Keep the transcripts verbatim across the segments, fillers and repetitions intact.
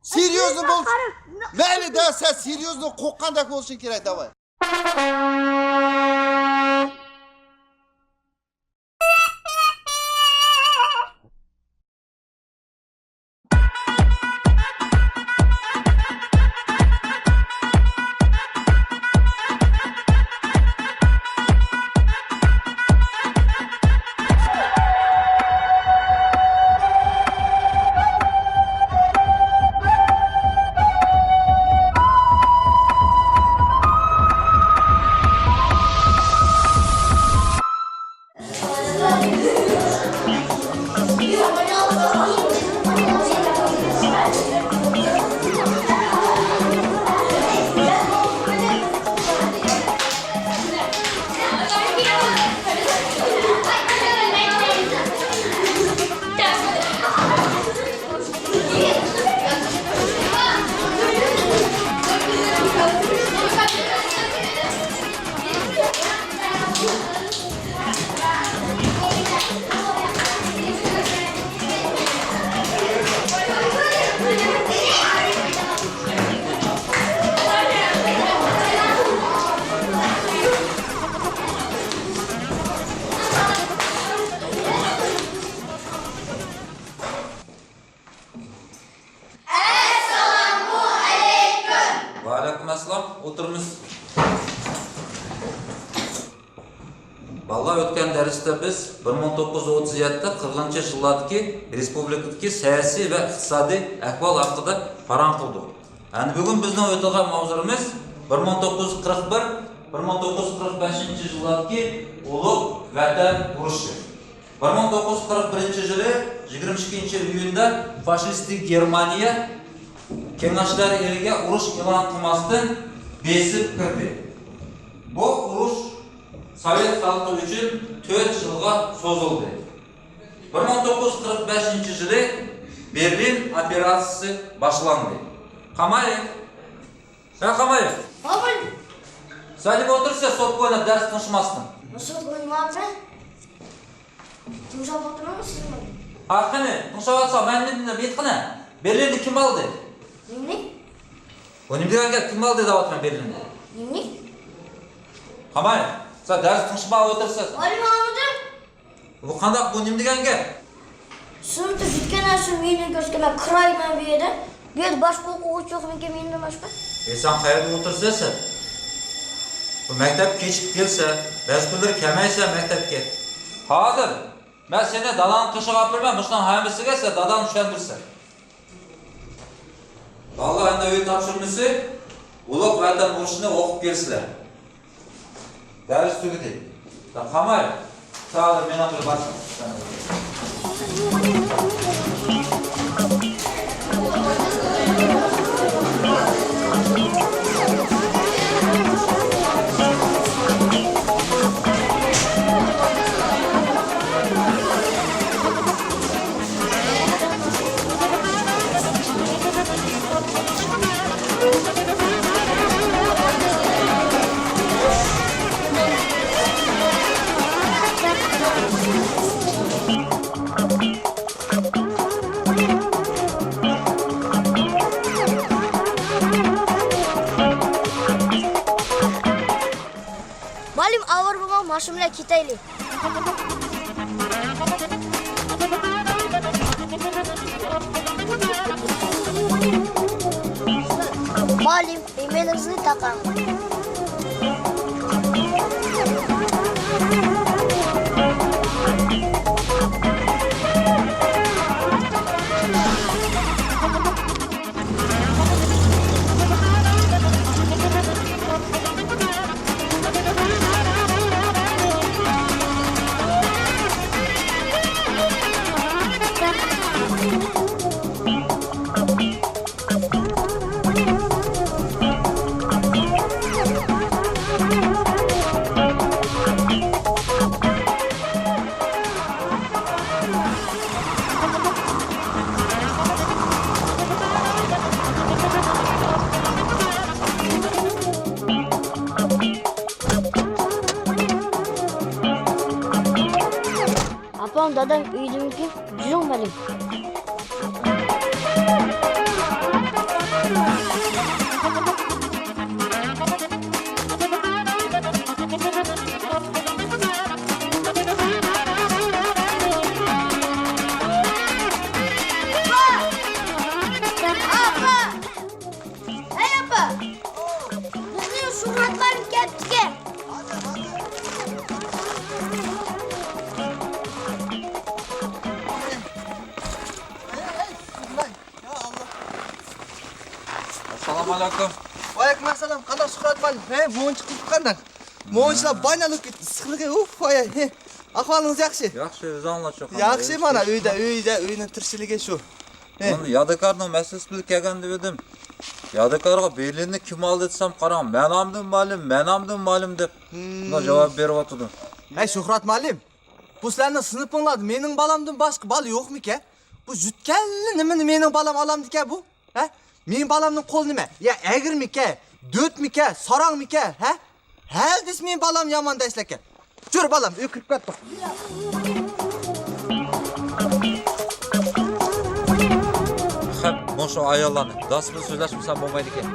سېريوزنو بول. مەيلى دە، سەن سېريوزنو قورققاندەك بولۇشۇڭ كېرەك، داۋاي. ئەسسالامۇ ئەلەيكۇم. ۋەئەلەيكۇم ئەسسالام. ئولتۇرىمىز. بالىلار، ئۆتكەن دەرستە بىز بىر مىڭ توققۇز يۈز ئوتتۇز يەتتە، قىرىقىنچى يىللاردىكى رېسپۇبلىكىدىكى سىياسىي ۋە ئىقتىسادىي ئەھۋال ھەققىدە پاراڭ قىلدۇق. ئەمدى بۈگۈن بىزنىڭ ئۆتىدىغان ماۋزۇلىرىمىز بىر مىڭ توققۇز يۈز قىرىق بىر، بىر مىڭ توققۇز يۈز قىرىق بەشىنچى يىللاردىكى ئۇلۇغ ۋەتەن ئۇرۇشى. بىر مىڭ توققۇز يۈز قىرىق بىرىنچى يىلى يىگىرمە ئىككىنچى ئىيۇندا فاشىستىك گېرمانىيە كېڭەشلەر ئېلىگە ئۇرۇش ئېلان قىلماستىن بېسىپ كىردى. بۇ ئۇرۇش سوۋېت خەلقى ئۈچۈن تۆت يىلغا سوزۇلدى. بىر مىڭ توققۇز يۈز قىرىق بەشىنچى يىلى بېرلىن ئوپېراتسىيىسى باشلاندى. قامايېۋ! ھە، قامايېۋ! ھاۋاي! سەن نېمە ئولتۇرىسەن، سوتكا ئويناپ، دەرس تىڭشىماستىن؟ سوتكا ئوينىماپتىمەن. تىڭشاپ ئولتۇرمامسىز؟ ھە، قېنى، تىڭشاپ ئاتساڭ، مەن نېمە دېدىم، ئېيتقىنە. بېرلىننى كىم ئالدى؟ نېمىنى؟ بۇ نېمە دېگەن گەپ؟ كىم ئالدى دەۋاتىمەن بېرلىننى؟ نېمىنى؟ قامايېۋ، سەن دەرس تىڭشىماي ئولتۇرىسەن. ئويلىمامدىم. بۇ قانداق، بۇ نېمە دېگەن گەپ؟ سىنىپتا يۈتكەن نەرسىنى مېنى كۆرسىتىمەن، كىرايمەن بۇ يەردە. بۇ يەردە باشقا ئوقۇغۇچى يوقمىكەن مېنىڭدىن باشقا؟ ئى، سەن قەيەردە ئولتۇرىسەن سەن؟ بۇ مەكتەپكە كېچىكىپ كېلىسەن، بەزى كۈنلىرى كەلمەيسەن مەكتەپكە. ھازىر مەن سېنى داداڭنىڭ قېشىغا ئاپىرىمەن، مۇشۇنىڭ ھەممىسىگە سەن داداڭنى چۈشەندۈرىسەن. بالىلار، ئەمدى ئۆي تاپشۇرمىسى، ئۇلۇغ ۋەتەن ئۇرۇشىنى ئوقۇپ كېلىسىلەر. دەرس تۈگىدى. قاماي، ساغلىق، مېنىڭ بىر باشقا. مۇئەللىم، ئاۋارە بولماڭ، ماشىنا بىلەن كېتەيلى. مۇئەللىم، ئېمېلىڭىزنى تاقاڭ. ئاپام، دادام ئۆيدىمىكىن؟ يۈرۈڭ، مەلىم. ئەسسالامۇ ئەلەيكۇم. ۋەئەلەيكۇم ئەسسالام. قانداق شۇھرەت مۇئەللىم؟ ھەي، مۇنچە قىلىپ قانداق؟ مۇنچىلا باينالىپ كەتتى ئىسسىقلىقى. ئۇف، ۋاي، ھەي. ئەھۋالىڭىز ياخشى؟ ياخشى، ئۆزۈڭلار چوقۇم. ياخشى، مانا ئۆيدە، ئۆيدە، ئۆينىڭ تىرىكچىلىكى شۇ. ھەي. مانا يادىكارنىڭ مەسىلىسى بىلەن كەلگەن دېدىم. يادىكارغا بېرلىننى كىم ئالدى دېسەم، قاراڭ، مەن ئالدىم مۇئەللىم، مەن ئالدىم مۇئەللىم دەپ مۇنداق جاۋاب بېرىۋاتىدۇ. ھەي، شۇھرەت مۇئەللىم، بۇ سىلەرنىڭ سىنىپىڭلاردا مېنىڭ بالامدىن باشقا بالا يوقمىكەن؟ بۇ يۈتكەنلا نېمىنى مېنىڭ بالام ئالامدىكەن بۇ؟ ھە؟ مېنىڭ بالامنىڭ قولى نېمە؟ يا ئەگرىمىكەن، دۆتمىكەن، ساراڭمىكەن، ھە؟ ھەل دېسە مېنىڭ بالام يامان دەيسىلەركەن. جۈر بالام، ئۆي كىرىپ كەتتۇق. خەپ، مۇشۇ ئاياللارنى داس بىلەن سۆزلەشمىسەم بولمايدىكەن.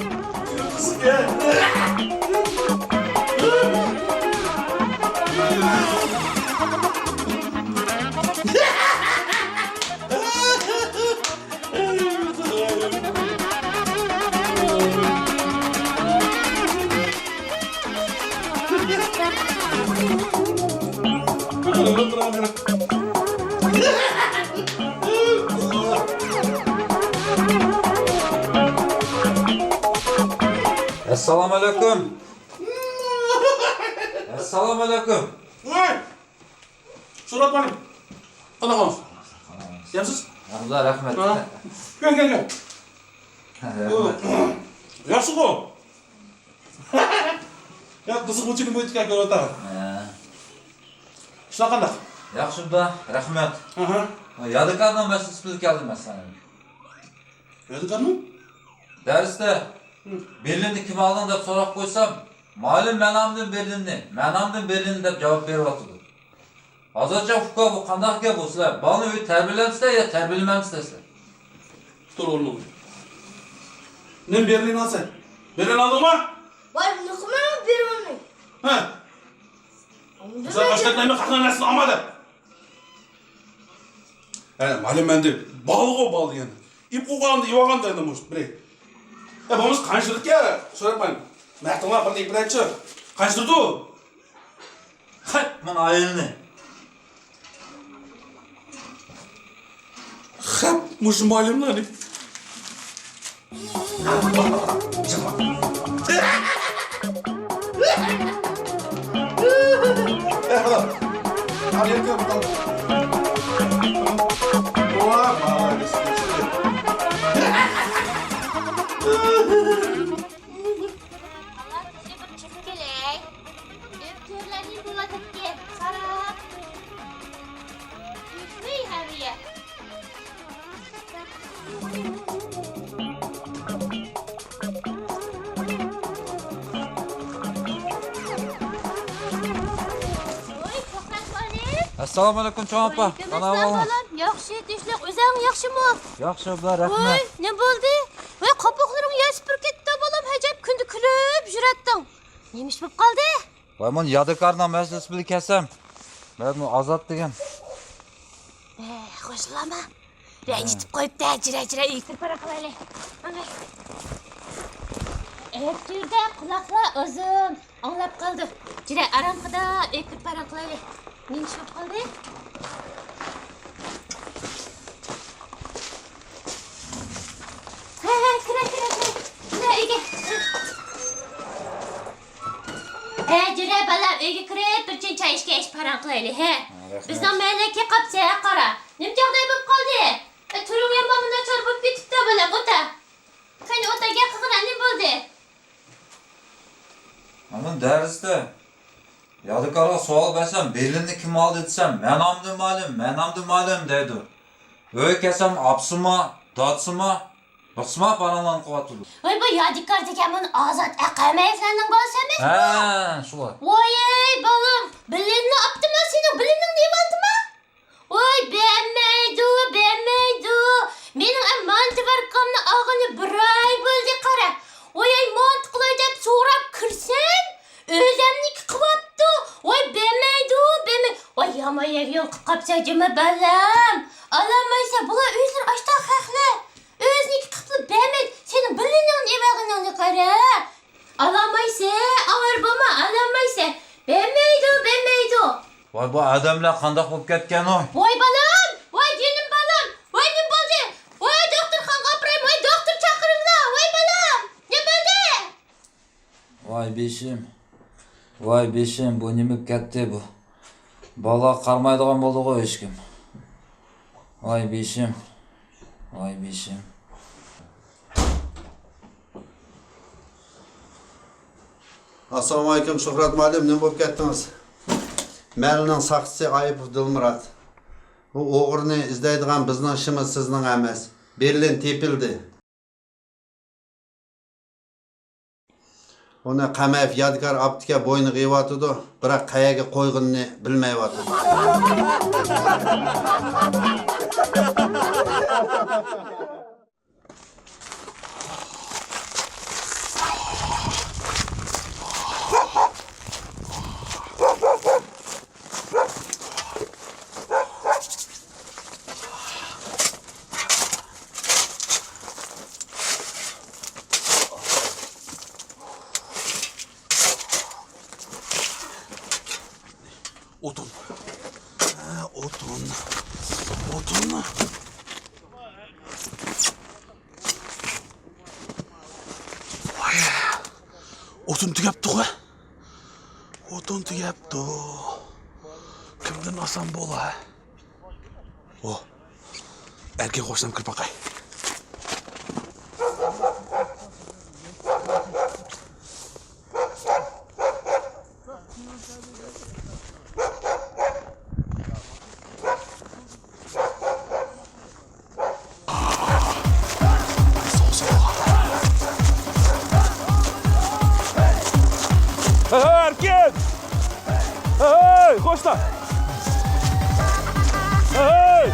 ئەسسالامۇ ئەلەيكۇم. ئەسسالامۇ ئەلەيكۇم. ۋاي! شۇھرەت مۇئەللىم، قانداق ئەھۋالىڭىز؟ ياخشىمۇسىز؟ ئابدۇللا، رەھمەت. ھە. كەل، كەل، كەل. رەھمەت. ياخشىغۇ؟ يا، قىزىق بۇ چىنى بۇ ئىتكە كۆرۈۋاتىمەن. ھە. ئىشلار قانداق؟ ياخشى، ئابدۇللا، رەھمەت. ئاھا. يادىكارنىڭ مەسىلىسى بىلەن كەلدىم مەن ساڭا. يادىكارنىڭ؟ دەرستە، ھە، بېرلىننى كىم ئالدىڭ دەپ سوراپ قويسام، مۇئەللىم، مەن ئالدىم بېرلىننى، مەن ئالدىم بېرلىننى دەپ جاۋاب بېرىۋاتىدۇ. ھازىرچە ئۇكا، بۇ قانداق گەپ بۇ؟ سىلەر بالىنى ئۆيدە تەربىيەلەمسىلەر يا تەربىيەلىمەمسىلەر سىلەر؟ تۇر ئورنۇڭدىن. نېمە بېرلىن ئالسەن؟ بېرلىن ئالدىڭمۇ؟ ۋاي، بۇنى قىلمايمەن بېرلىننى. ھە. سەن قاچتەك نېمە قاقنىڭ نەرسىنى ئالما دەپ. ھە، مۇئەللىم ئەمدى بالىغۇ بال دېگەن. ئېلىپ قويغاندا ئېلىۋالغان دەيدۇ مۇشۇ بىرى. ھە، بولمىسا قانچىلىككە سوراپمەن. مەتىڭلار بىرنى ئېلىپ بېرەيچۇ. قانچىلىدۇ؟ خەپ، مانا ئايالنى. خەپ، مۇشۇ مۇئەللىملارنى. ئالا، تېشى بىر چىقىپ كېلەي. ئۆپكىلەرنى بولاتتى، قارا. ئۆپمەي ھەمىيە. ۋاي، شۆھرەت مۇئەللىم. ئەسسالامۇ ئەلەيكۇم، چوڭ ئاپا. ۋەئەلەيكۇم ئەسسالام، بالام. ياخشى، تىنچلىق. ئۆزۈڭ ياخشىمۇ؟ ياخشى، ئابلا، رەھمەت. ۋاي، نېمە بولدى؟ ۋاي، قاپاقلىرىڭ ياسىپ بىر كەتتى، بالام. ئەجەب، كۈندە كۈلۈپ يۈرەتتىڭ. نېمە ئىش بولۇپ قالدى؟ ۋاي، مانا يادىكارنىڭ مەسىلىسى بىلەن كەلسەم، مەن ئۇ ئازاد دېگەن. ئە، خوشلىما. ۋە يېتىپ قويۇپتۇ، جۈرە، جۈرە، ئۆيگە كىرىپ پاراڭ قىلايلى. ماڭاي. ئەتىيۈردە قۇلاقلار ئۇزۇن ئاڭلاپ قالدى. جۈرە، ئارام قىدا، ئۆيگە كىرىپ پاراڭ قىلايلى. نېمە ئىش بولۇپ قالدى؟ ھە، ھە، كىرە، كىرە، كىرە. كىرە ئۆيگە. ھە، جۈرە بالام، ئۆيگە كىرىپ بىر چىن چاي ئىچكەچ پاراڭ قىلايلى، ھە. ھە، رەھمەت. بىزنىڭ مەھەللىگە كەپ قاپسەن، ھە، قارا. نېمە جاغداي بولۇپ قالدى؟ ئە، تۇرۇڭ يامان مۇنداق چار بولۇپ كېتىپتۇ بالام، ئوتا. قېنى ئوتا، گەپ قىلغىنا، نېمە بولدى؟ ئامان دەرستە يادىكارغا سوئال بەرسەم، بېرلىننى كىم ئالدى دېسەم، مەن ئالدىم مۇئەللىم، مەن ئالدىم مۇئەللىم دەيدۇ. ئۆيگە كەلسەم، ئاپىسىمۇ، دادىسىمۇ، بىقسىما پاراڭلارنى قىلىۋاتىدۇ. ۋاي، بۇ يادىكار دېگەن مانا ئازاد ئەقەمەيلەرنىڭ بالىسى ئەمەسمۇ؟ ھە، شۇلار. ۋايەي، بالام، بېرلىننى ئاپتىما، سېنىڭ بېرلىنىڭنى ئېۋالدىما؟ ۋاي، بەرمەيدۇ، بەرمەيدۇ. مېنىڭ ئەمما مانتىۋاركامنى ئالغىلى بىر ئاي بولدى، قارا. ۋايەي، مانتا قىلاي دەپ سوراپ كىرسەم، ئۆزەمنىڭكى قىلىۋاپتۇ. ۋاي، بەرمەيدۇ، بەرمەي-، ۋاي، يامان يەرگە يولۇقۇپ قاپسەن جۇمۇ بالام. ئالالمايسەن، بۇلار ئۆزلىرى ئاشتا خەقلەر. ئۆزىنىڭكى قىپلا بەرمەيدۇ. سېنىڭ بېرلىنىڭنى ئېۋەلگىنىڭنى قارا. ئالالمايسەن، ئاۋارە بولما، ئالالمايسەن. بەرمەيدۇ، بەرمەيدۇ. ۋاي، بۇ ئادەملەر قانداق بولۇپ كەتكەن ئۇ؟ ۋاي بالام، ۋاي جېنىم بالام، ۋاي نېمە بولدى؟ ۋاي دوختۇرخانىغا ئاپىرايمۇ، ۋاي دوختۇر چاقىرىڭلار، ۋاي بالام. ۋاي بېشىم، ۋاي بېشىم، بۇ نېمە كەتتى بۇ؟ بالىغا قارىمايدىغان بولدىغۇ ھېچكىم. ۋاي بېشىم، ۋاي بېشىم. ئاسسالامۇئەلەيكۇم، شۆھرەت مۇئەللىم، نېمە بولۇپ كەتتىڭىز؟ مەھەللىنىڭ ساقچىسى ئايىپوف دىلمۇرات. ئۇ ئوغرىنى ئىزدەيدىغان بىزنىڭ ئىشىمىز سىزنىڭ ئەمەس. بېرلىن تېپىلدى. ئۇنى قەمەيېف يادىكار ئاپتىكەن، بوينىغا ئېيىۋاتىدۇ، بىراق قەيەرگە قويغىنىنى بىلمەيۋاتىدۇ. ئوتۇن. ھە، ئوتۇن. ئوتۇن. ۋاي. ئوتۇن تۈگەپتۇ غۇ. ئوتۇن تۈگەپتۇ. كىمدىن ئالسام بولا؟ ئو، ئەركىن قوشنام كىرىپ باقاي. ھەي، ئەركىن! ھەي، قوشنا! ھەي!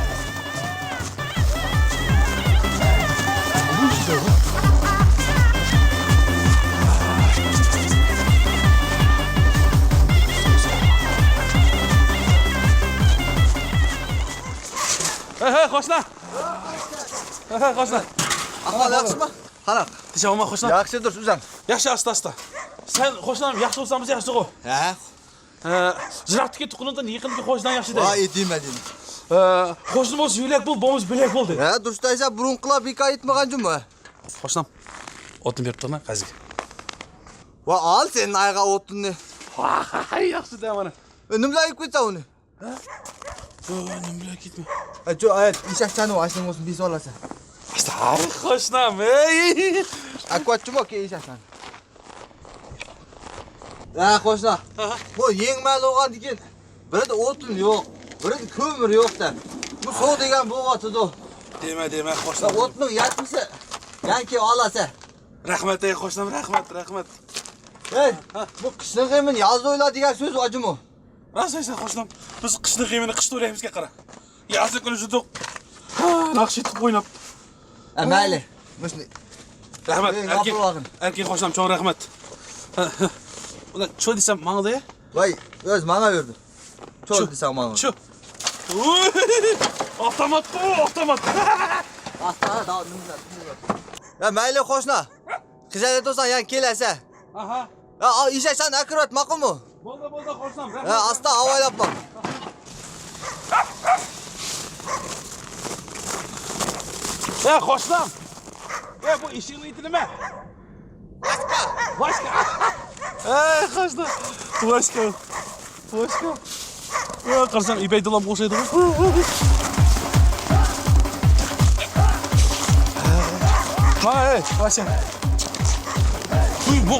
ھەي، ھەي، قوشنا! ھەي، ھەي، قوشنا! ئەھۋال ياخشىمۇ؟ قانداق؟ تىنچ ئەمما قوشنا؟ ياخشى تۇرۇپسىز ئەمما. ياخشى، ئاستا، ئاستا. سەن قوشنام ياخشى بولساڭ بىز ياخشىغۇ. ھە؟ ھە، يىراقتىكى تۇغقىنىڭدىن يېقىندىكى قوشناڭ ياخشى دەيدۇ. ۋاي، دېمە، دېمە. ھە، قوشنا بولسا يۆلەك بول، بولمىسا بۆلەك بول دەيدۇ. ھە، دۇرۇس دەيسەن، بۇرۇنقىلار بىكار ئېيتمىغان جۇمۇ. قوشنام، ئوتۇن بېرىپ تۇرمەن قەرزگە. ۋاي، ئال سەن ئايغا ئوتۇننى. ۋاي، ياخشى دە مانا. ئۈنۈملەر ئېلىپ كېتە ئۇنى. ھە؟ يوق، يوق، نېمە بىلەن كەتمە. ئە، چو، ئايات، ئىشەكچاننىڭ ئاشنىڭ بولسۇن، بىز ئالاسەن. ئاي، قوشنام، ئەي! ئە، كوچىمۇ كە ئىشەكچان. ھە، قوشنا. ھە؟ بۇ يېڭى مەل بولغاندىكىن، بىردە ئوتۇن يوق، بىردە كۆمۈر يوق دەپ. بۇ سوغ دېگەن بولۇۋاتىدۇ. دېمە، دېمە، قوشنا. ئوتنىڭ يەتمىسى، يەنكى ئالاسەن. رەھمەت، ئەي، قوشنام، رەھمەت، رەھمەت. ھەي، ھە؟ بۇ قىشنىڭ غېمىنى يازدا ئويلا دېگەن سۆز ئاجىمۇ؟ راست ئېيتىسەن، قوشنام. بىز قىشنىڭ غېمىنى قىشتا ئويلايمىزكەن، قارا. يازدا كۈنى تۇردۇق. ھا، ناخشا ئېيتىپ ئويناپ. ئە، مەيلى. مۇشۇنى. رەھمەت، ئەي، ئەركىن، ئەركىن قوشنام، چوڭ رەھمەت. ھە، ھە. ئۇلار چو دېسەم ماڭدى. ۋاي، ئۆزى ماڭاۋېرىدۇ. چو دېسەڭ ماڭا. چو. ئاپتوماتقۇ، ئاپتومات. ئاستا، داۋا، نېمە، نېمە. يا، مەيلى، قوشنا. خىجالەت بولساڭ يەنە كېلەسەن. ئاھا. يا، ئا، ئىشەكچاننى ئەكىرىۋەت، ماقۇلمۇ؟ بولدى، بولدى، قوشنام، رەھمەت. يا، ئاستا ئاۋايلاپ ماڭ. يا، قوشنام. يا، بۇ ئىشىكنى ئېتىلمە. ۋاشكا. ۋاشكا. ئەي، قوشنا. ۋاشكا. ۋاشكا. يا، قارىسام، ئىبەي دولامغا ئوخشايدىغۇ. ھا، ئەي، ۋاشكا. ئۇي، بۇ.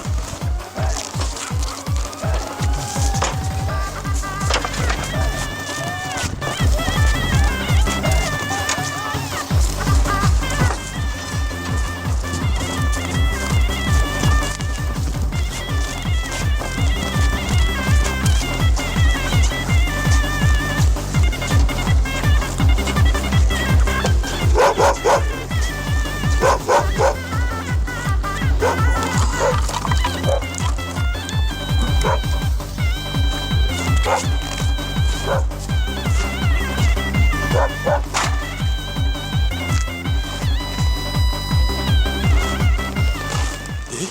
ئى،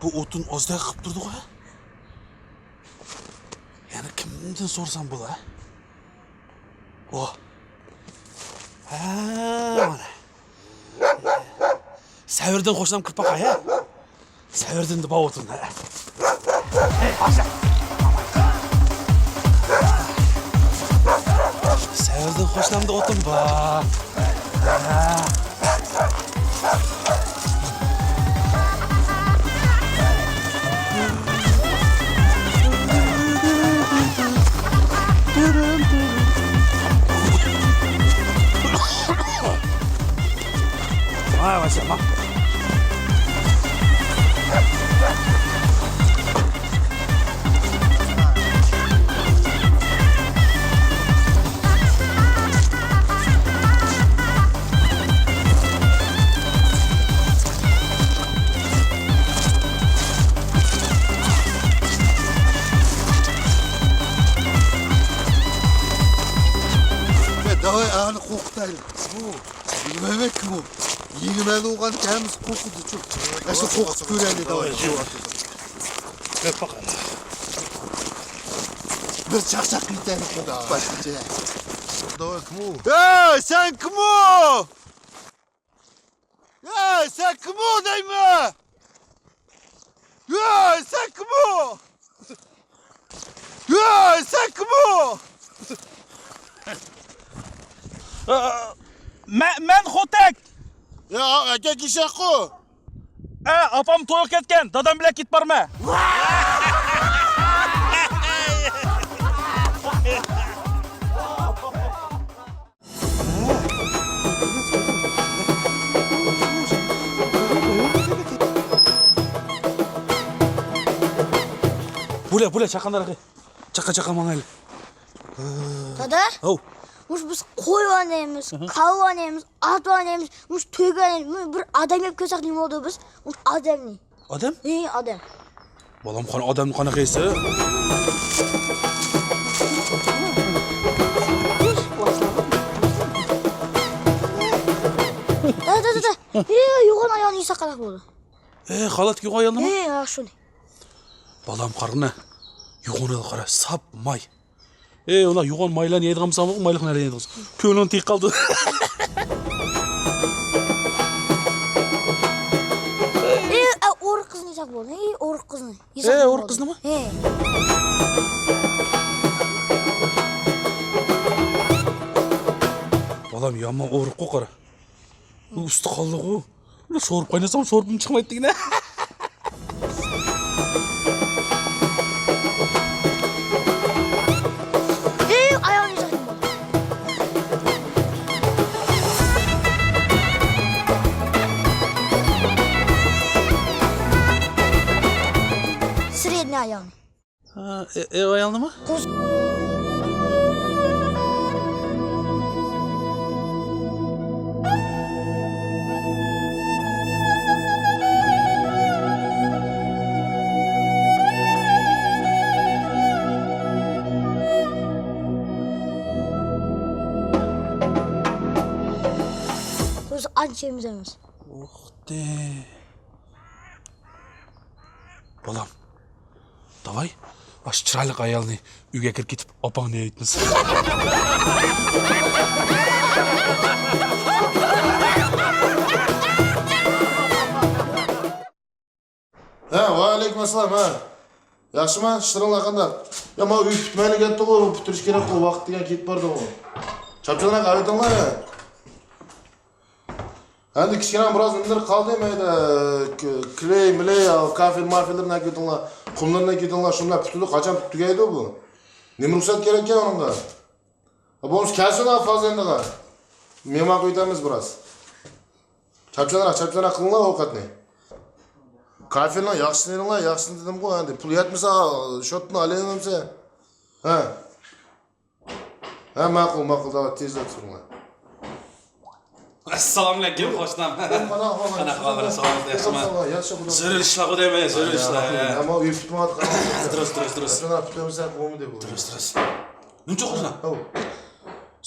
بۇ ئوتۇن ئازدەك قىپ تۇردىغۇ، ھە؟ يەنە كىمدىن سورىسام بولا، ھە؟ ۋاھ. ھە، مانا. سەۋردىن قوشنام كىرىپ باقاي، ھە؟ سەۋردىن دېپاۋ ئوتۇن، ھە. سەۋردىن خوشلامدا ئوتۇن بار. ۋاي، ۋاي، ۋاي. داۋاي، ئانى قوقۇتايلى. يېگىمەنمەن كىم ئۇ؟ يېگىمەن ئوغان كەمىز قوقۇدى چۇ. ئەسلى قوقۇت كۆرەيلى داۋاي. بىر چاقچاق قىلىپ قوقۇت باشقىچە. داۋاي كىم ئۇ؟ ئەي، سەن كىم ئۇ؟ ئەي، سەن كىم ئۇ دەيمەن؟ ئەي، سەن كىم ئۇ؟ ئەي، سەن كىم ئۇ؟ مەن، مەن خوتەك. يا، ئەكە كىشەكقۇ. ئە، ئاپام تويغا كەتكەن، دادام بىلەن كېتىپ بارىمەن. بۇلە، بۇلە، چاققان دەرەخى. چاققان، چاققان ماڭايلى. دادا، ھو. مۇشۇ بىز قوي ئوينايمىز، كالا ئوينايمىز، ئات ئوينايمىز، مۇشۇ تۆگە ئوينايمىز. مۇشۇ بىر ئادەم كەپ كۆرسەك نېمە بولىدۇ بىز؟ مۇشۇ ئادەمنى. ئادەم؟ ھە، ئادەم. بالام، قانا ئادەمنى قانا قىلسا؟ دادا، دادا، دادا. ھە، يوغان ئايالنى يېسەك قانداق بولىدۇ؟ ئە، خالاتتىكى يوغان ئايالنىمۇ؟ ھە، ھە، شۇنى. بالام، قارىنا. يوغان ئايال قارا، ساپ ماي. ئەي، ئۇنداق يوغان مايلارنى يەيدىغان بولساڭمۇ، مايلىق نەرسىنى يەيدىغان بولساڭ. كۆڭلۈڭ تېگىپ قالدى. ئەي، ئە، ئورۇق قىزنى يېسەك بولدى. ئەي، ئورۇق قىزنى. يېسەك ئەي، ئورۇق قىزنىمۇ؟ ھە. بالام، يامان ئورۇققۇ قارا. بۇ ئۇستىخانلىقۇ. بۇنى شورپا قايناتسام، شورپىمۇ چىقمايتتىكەن. ئەي، ئاياغنى يېسەك. سرېدنىي ئاياغنى. ھە، ئە-، ئەي ئايالنىمۇ؟ قوز-، قوز-، ئانچە ئەمەس. ئۇختى. بالام، داۋاي، ئاشۇ چىرايلىق ئايالنى ئۆيگە ئەكىرىپ كېتىپ، ئاپاڭنى ئېيتمىسۇن. ھە، ۋەئەلەيكۇم ئەسسالام، ھە. ياخشىما؟ ئىشلىرىڭلار قانداق؟ يا، مانا ئۆي پۈتمەيلا كەتتىغۇ، پۈتتۈرۈش كېرەكقۇ، ۋاقىت دېگەن كېتىپ بارىدىغۇ. چاپچانراق ئەۋېتىڭلار، ھە. ئەمدى كىچىككىنە بىراز نېمىلىرى قالدى، مەيلى، ك-، كلەي، ملەي، يا، كافېل، مافېللىرىنى ئەكېتىڭلار، قۇملىرىنى ئەكېتىڭلار، شۇ بىلەن پۈتىدۇ، قاچان پۈتتۈگەيدۇ بۇ؟ نېمە رۇخسەت كېرەككەن ئۇنىڭغا؟ ھە، بولمىسا كەلسۇن ھە فازلىنىغا. مېھمان قويۇۋېتەمىز بىراز. چاپچانراق، چاپچانراق قىلىڭلار ئوقەتنى. كافېلنىڭ ياخشىسىنى ئېلىڭلار، ياخشىسىنى دېدىمغۇ ئەمدى. پۇل يەتمىسە، شوتتىن ئالىۋېرىمسە. ھە. ھە، ماقۇل، ماقۇل، داۋاي، تېزلا تۇرۇڭلار. ئەسسالامۇئەلەيكۇم، قوشنام. قانداق ئەھۋالىڭ؟ قانداق ئەھۋالىڭ؟ ساغلامسىز، ياخشىمۇ؟ ياخشى، خۇدا. زۆرۈر ئىشلارغۇ دەيمەن، زۆرۈر ئىشلار. ئەمما ئۆي پۈتمەيۋاتقان. دۇرۇس، دۇرۇس، دۇرۇس. دۇرۇس، دۇرۇس. نېمىچۇ، قوشنا؟ ھاۋ.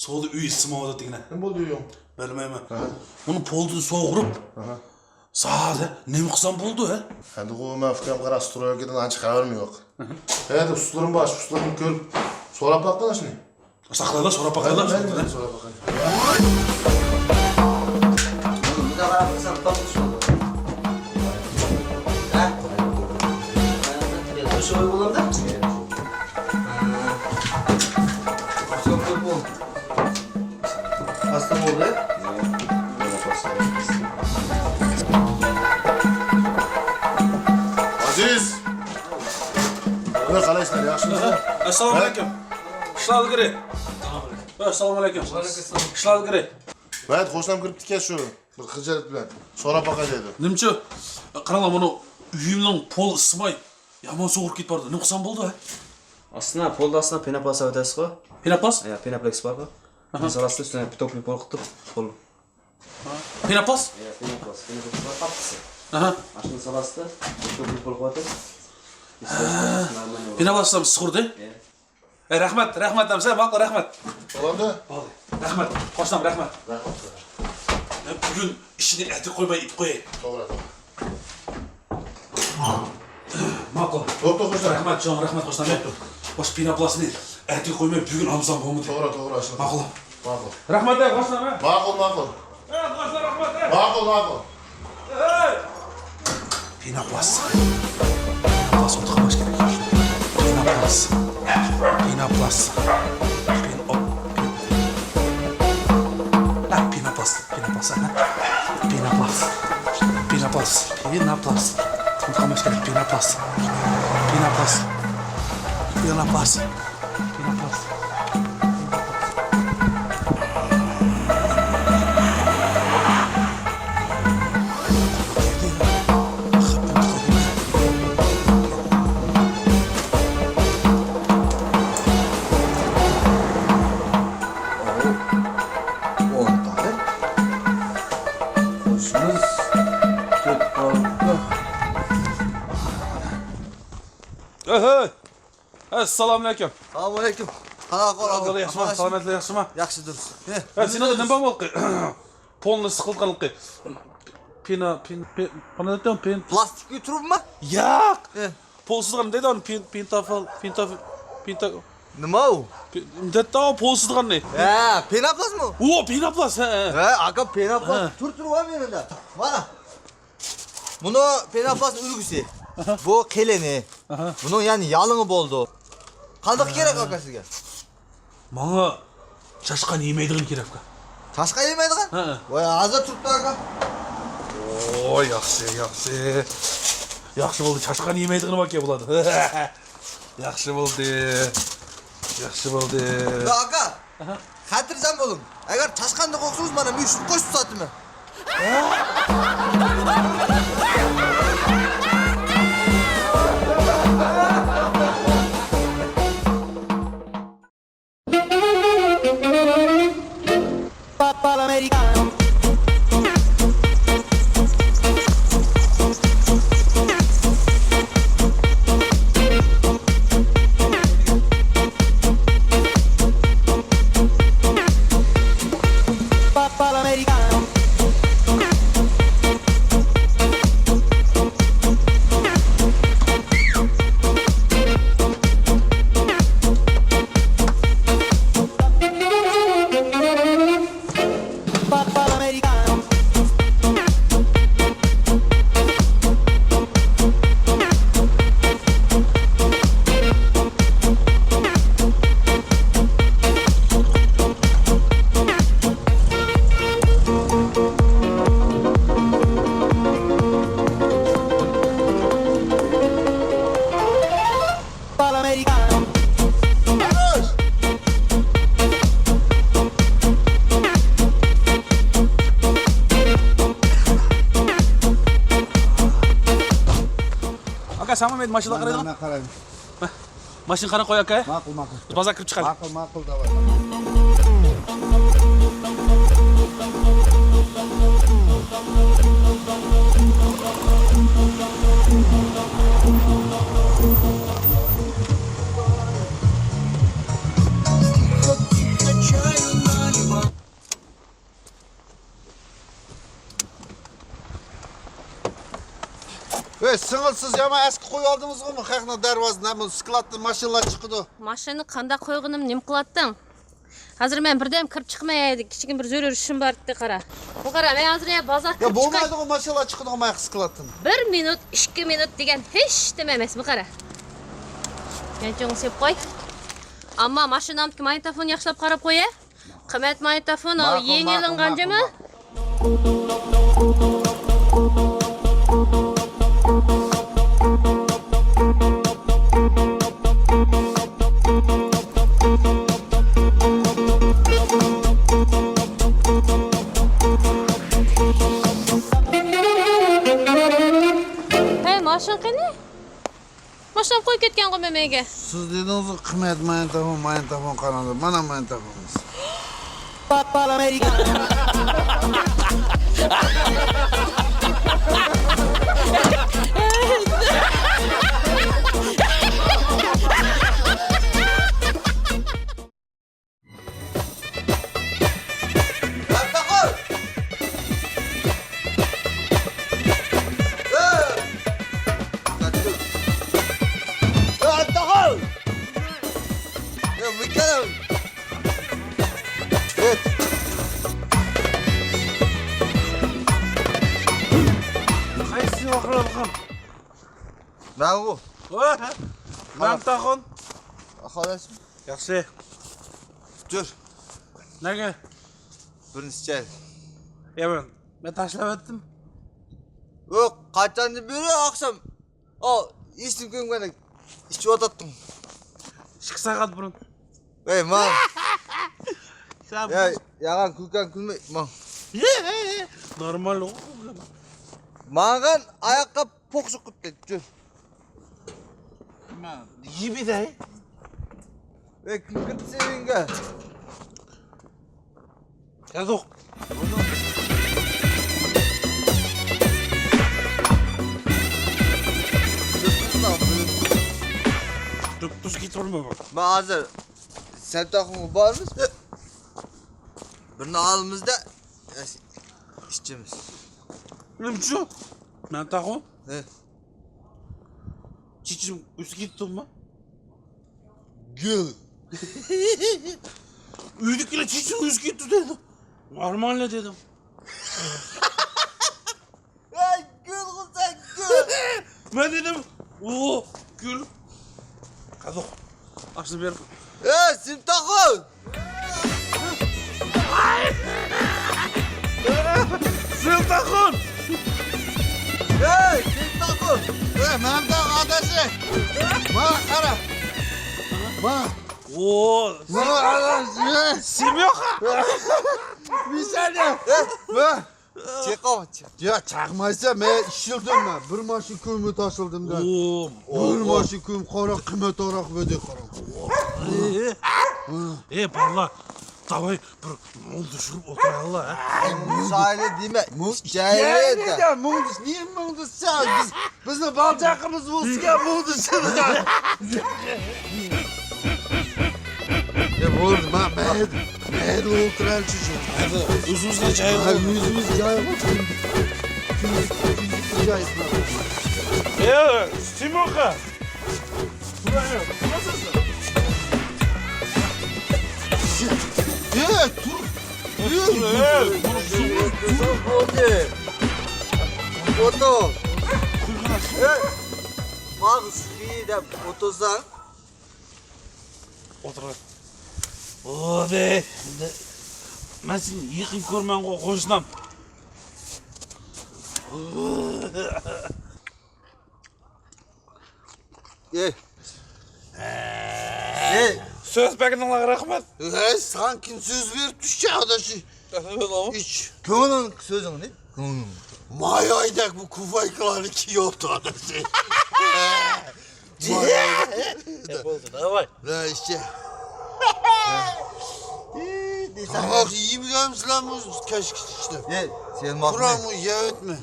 سودا ئۆي ئىسسىماۋاتىدىكەن. نېمە بولدى ئۆيۈڭ؟ بىلمەيمەن. ئۇنى پولدىن سوغۇرۇپ. زادى نېمە قىلسام بولىدۇ، ھە؟ ئەمدىغۇ مەن ئۇكام قارا، سترويكىدىن ئانچە خەۋىرىم يوق. ھە، دە ئۇستىلىرىم بار، ئۇستىلىرىمنى كۆرۈپ سوراپ باققىن ئاشۇنى. ساقلايلا، سوراپ باقايلا. مەيلى، مەيلى، سوراپ باقاي. بۇندا قاراپ قىلسام، توققۇز بولدى. ھە؟ ئازىز! قالايسىلەر، ياخشىمۇسىلەر؟ ئەسسالامۇ ئەلەيكۇم. ئىشلار ئىلگىرى. ئەسسالامۇ ئەلەيكۇم. ئىشلار ئىلگىرى. ۋەت، قوشنام كىرىپتىكەن شۇ. بىر خىجالەت بىلەن سوراپ باقاي دېدى. نېمىچۇ؟ قاراڭلار، مانا ئۆيۈمنىڭ پولى ئىسسىماي، يامان سوغۇرۇپ كېتىپ بارىدۇ. نېمە قىلسام بولىدۇ، ھە؟ ئاستىنا، پولدا ئاستىنا پېنوپلاست ئەۋەتەسىزغۇ؟ پېنوپلاست؟ يا، پېنوپلېكس بارغۇ. ئاھا. شۇنى سالاسىز، ئۈستىنى پىتوپلىك بولۇپ قىلىپ، پول. پېنوپلاست؟ يا، پېنوپلاست، پېنوپلاست بار، قاپتىسى. ئاھا. ئاشۇنى سالاسىز، پىتوپلىك بولۇپ قالىدۇ. ھە. پېنوپلاست ئىسسىقىدۇ. يا. ئە، رەھمەت، رەھمەت دەمسە، ماقۇل، رەھمەت. بولدى. بولدى. رەھمەت، قوشنام، رەھمەت. رەھمەت. مەن بۈگۈن ئىشنى ئەتىگە قويماي ئېلىپ قوياي. توغرا، توغرا. ماقۇل. بوپتۇ، قوشنام. رەھمەت، جان، رەھمەت، قوشنام. بوپتۇ. خوش، پېنوپلاستنى ئەتىگە قويماي بۈگۈن ئالمىسام بولمىدى. توغرا، توغرا، ئاشۇنداق. ماقۇل. ماقۇل. رەھمەت، ئەي، قوشنام، ئە. ماقۇل، ماقۇل. ئە، قوشنام، رەھمەت، ئە. ماقۇل، ماقۇل. پېنوپلاست. پېنوپلاست ئوتقا باش كېرەك. پېنوپلاست. پېنوپلاست. پېن-، ئوپ. پېن-، ئە، پېنوپلاست. پېنوپلاست. ئە. پېنوپلاست. پېنوپلاست. پېنوپلاست. ئوتقا باش كېرەك. پېنوپلاست. پېنوپلاست. پېنوپلاست. ئەسسالامۇئەلەيكۇم. سالامۇئەلەيكۇم. قانداق ئەھۋال، ئاكا؟ ئەھۋال ياخشىمۇ؟ ئامانمۇ؟ سالامەتلىك ياخشىمۇ؟ ياخشى، دۇرۇس. ھە، سېنىڭدە نېمە بار بولدى؟ پولنى سىقىلغانلىقى. پىنا، پىن، پىن، قانداق دەيدۇ؟ پىن. پلاستىكىي تۇرۇبىمۇ؟ ياق. ھە. پول سىزغان دەيدۇ، پىن، پىنتافال، پىنتاف، پىنتا. نېمە ئۇ؟ پىن، دەيدۇ، پول سىزغاننى. ھە، پېنوپلاستمۇ؟ ئۇ، پېنوپلاست، ھە، ھە. ھە، ئاكا، پېنوپلاست. ھە. تۇر، تۇر، ۋاي، مېنىڭدە. مانا. بۇنى پېنوپلاست ئۈلگىسى. ئاھا. بۇ قېلىنى. ئاھا. بۇنىڭ يەنە يالىڭى بولىدۇ. قانداق كېرەك، ئاكا، سىزگە؟ ماڭا چاشقان يېمەيدىغان كېرەك، ئاكا. چاشقان يېمەيدىغان؟ ھە. ۋاي، ھازىر تۇرۇپتۇ، ئاكا. ئو، ياخشى، ياخشى. ياخشى بولدى، چاشقان يېمەيدىغىنى باركەن بۇلاردا. ياخشى بولدى. ياخشى بولدى. ئاكا. ئاھا. خاتىرجەم بولۇڭ. ئەگەر چاشقاندىن قورقسىڭىز، مانا مۇشۇنى قوشۇپ ساتىمەن. ئاكا، ساڭا مەن ماشىنىغا قارايدىغان. مەن قارايمەن. ماشىنا قاراپ قوي، ئاكا. ماقۇل، ماقۇل. بىز بازار كىرىپ چىقايلى. ماقۇل، ماقۇل، داۋاي. ئەي، سىڭىل، سىز يامان ئەسكى قويۇۋالدىڭىزغۇ بۇ خەقنىڭ دەرۋازىسىنى؟ بۇ سكلاتتىن ماشىنىلار چىقىدۇ. ماشىنىنى قانداق قويغىنىمنى نېمە قىلاتتىڭ؟ ھازىر مەن بىردەم كىرىپ چىقىمەن، كىچىككىنە بىر زۆرۈر ئىشىم بار ئىدى، قارا. بۇ قارا، مەن ھازىر يا بازار يا، كىرىپ چىقاي. بولمايدىغۇ، ماشىنىلار چىقىدىغۇ مانا سكلاتتىن. بىر مىنۇت، ئىككى مىنۇت دېگەن ھېچنېمە ئەمەس، بۇ قارا. يانچۇقىڭنى سېلىپ قوي. ئەمما ماشىنامدىكى ماگنىتوفوننى ياخشىلاپ قاراپ قوي، ھە. قىممەت ماگنىتوفون، ئۇ ماقۇل، يېڭى ماقۇل، ئېلىنغان، ماقۇل، جۇمۇ. ماقۇل. ھەي، ماشىنا قېنى؟ ماشىنام قويۇپ كەتكەنغۇ مەن مەيگە. سىز دېدىڭىزغۇ، قىممەت ماينىتوفون، ماينىتوفون قاراڭ دەپ. مانا ماينىتوفونىڭىز. قايسى ۋاقىت ئالغان؟ مەنغۇ. ۋە، مەمتاخۇن. ئەھۋالىڭىز؟ ياخشى. تۇر. نەگە؟ بىرنى ئىچەي. يا، مەن، مەن تاشلاۋەتتىم. يوق، قاچاندىن بېرى ئاخشام. ئاۋۇ، ئېسىم كۆرمىگەندەك ئىچىۋاتاتتىم. ئىككى سائەت بۇرۇن. ۋەي، ماڭ. يا، ياغان كۈلكەڭ كۈلمەي، ماڭ. نورمال. ماڭغان ئاياققا پوق سوقۇپ كەتتى. يېمىدەي. ۋەي، كۈلكە سېنىڭگە. يازۇق. تۇرۇپ تۇز كېتىۋالما. مەن ھازىر سەمتاخۇنغا بارىمىز. بىرنى ئالىمىز-دە، ئىچىمىز. نېمە ئۈچۈن؟ مەمتاخۇن؟ ھە. چېچىم ئۆسۈپ كېتىپتۇما؟ گۈل. ئۆيدىكىلەر چېچىم ئۆسۈپ كېتىپتۇ دېدى. نورماللا دېدىم. ۋەي، گۈل غۇسەن، گۈل. مەن دېدىم، ئۇ گۈل. قازۇق. ئاشۇنى بېرىپ. ئەي، سىمتاخۇن! سىمتاخۇن! ئەي، سىمتاخۇن! ئەي، مەمتاخۇن ئاداشى! ماڭا قارا! ماڭا! ئو! ماڭا ئاداش! سىميوخا! مىسەلدە! چېقىڭ. يا، چاقمايسەن، مەن ئىشلىدىم مەن. بىر ماشىنا كۆمۈر تاشلىدىم دە. ئو، بىر ماشىنا كۆمۈر، قارا، قىممەتراق بىر دە قارا. ئى، ئى، بالىلار، داۋاي، بىر مۇڭدىشىپ ئولتۇرايلى، ھە؟ ئاي، مۇسايلى دېمە، مۇڭدىشىپ. نېمە مۇڭدىشىپ؟ بىز، بىزنىڭ بالا-چاقىمىز بولسا، مۇڭدىشىپ. يا، بولدى، ما، مەيلى، مەيلى ئولتۇرايلى شۇ. ئۆزىمىزگە جاي. ھە، ئۆزىمىز جاي. جاي. يا، سىموخا. يا، تۇر. يا، تۇر. بولدى. ئولتۇر. يا، ماغزى دەپ ئولتۇرساڭ. ئولتۇر. ئۇدى. مەن سېنى يېقىن كۆرمەنغۇ، قوشنام. ئېي. ئېي. سۆز بەرگىنىڭلارغا رەھمەت. ئەي، ساڭا كىم سۆز بېرىپتۇ، ئاداشى؟ ئىچ. كۆڭلۈڭ سۆزۈڭنى، كۆڭلۈڭ. مايايدەك بۇ كۇفايكىلارنى كىيىۋاپتۇ، ئاداشى. يا، بولدى، داۋاي. لا، ئىشچى. تاماق يېمىگەنمىسىلەر بۇ كەچكىچە ئىشلەپ؟ يە، سەن ماقۇل. قۇرامۇ يەۋەتمە.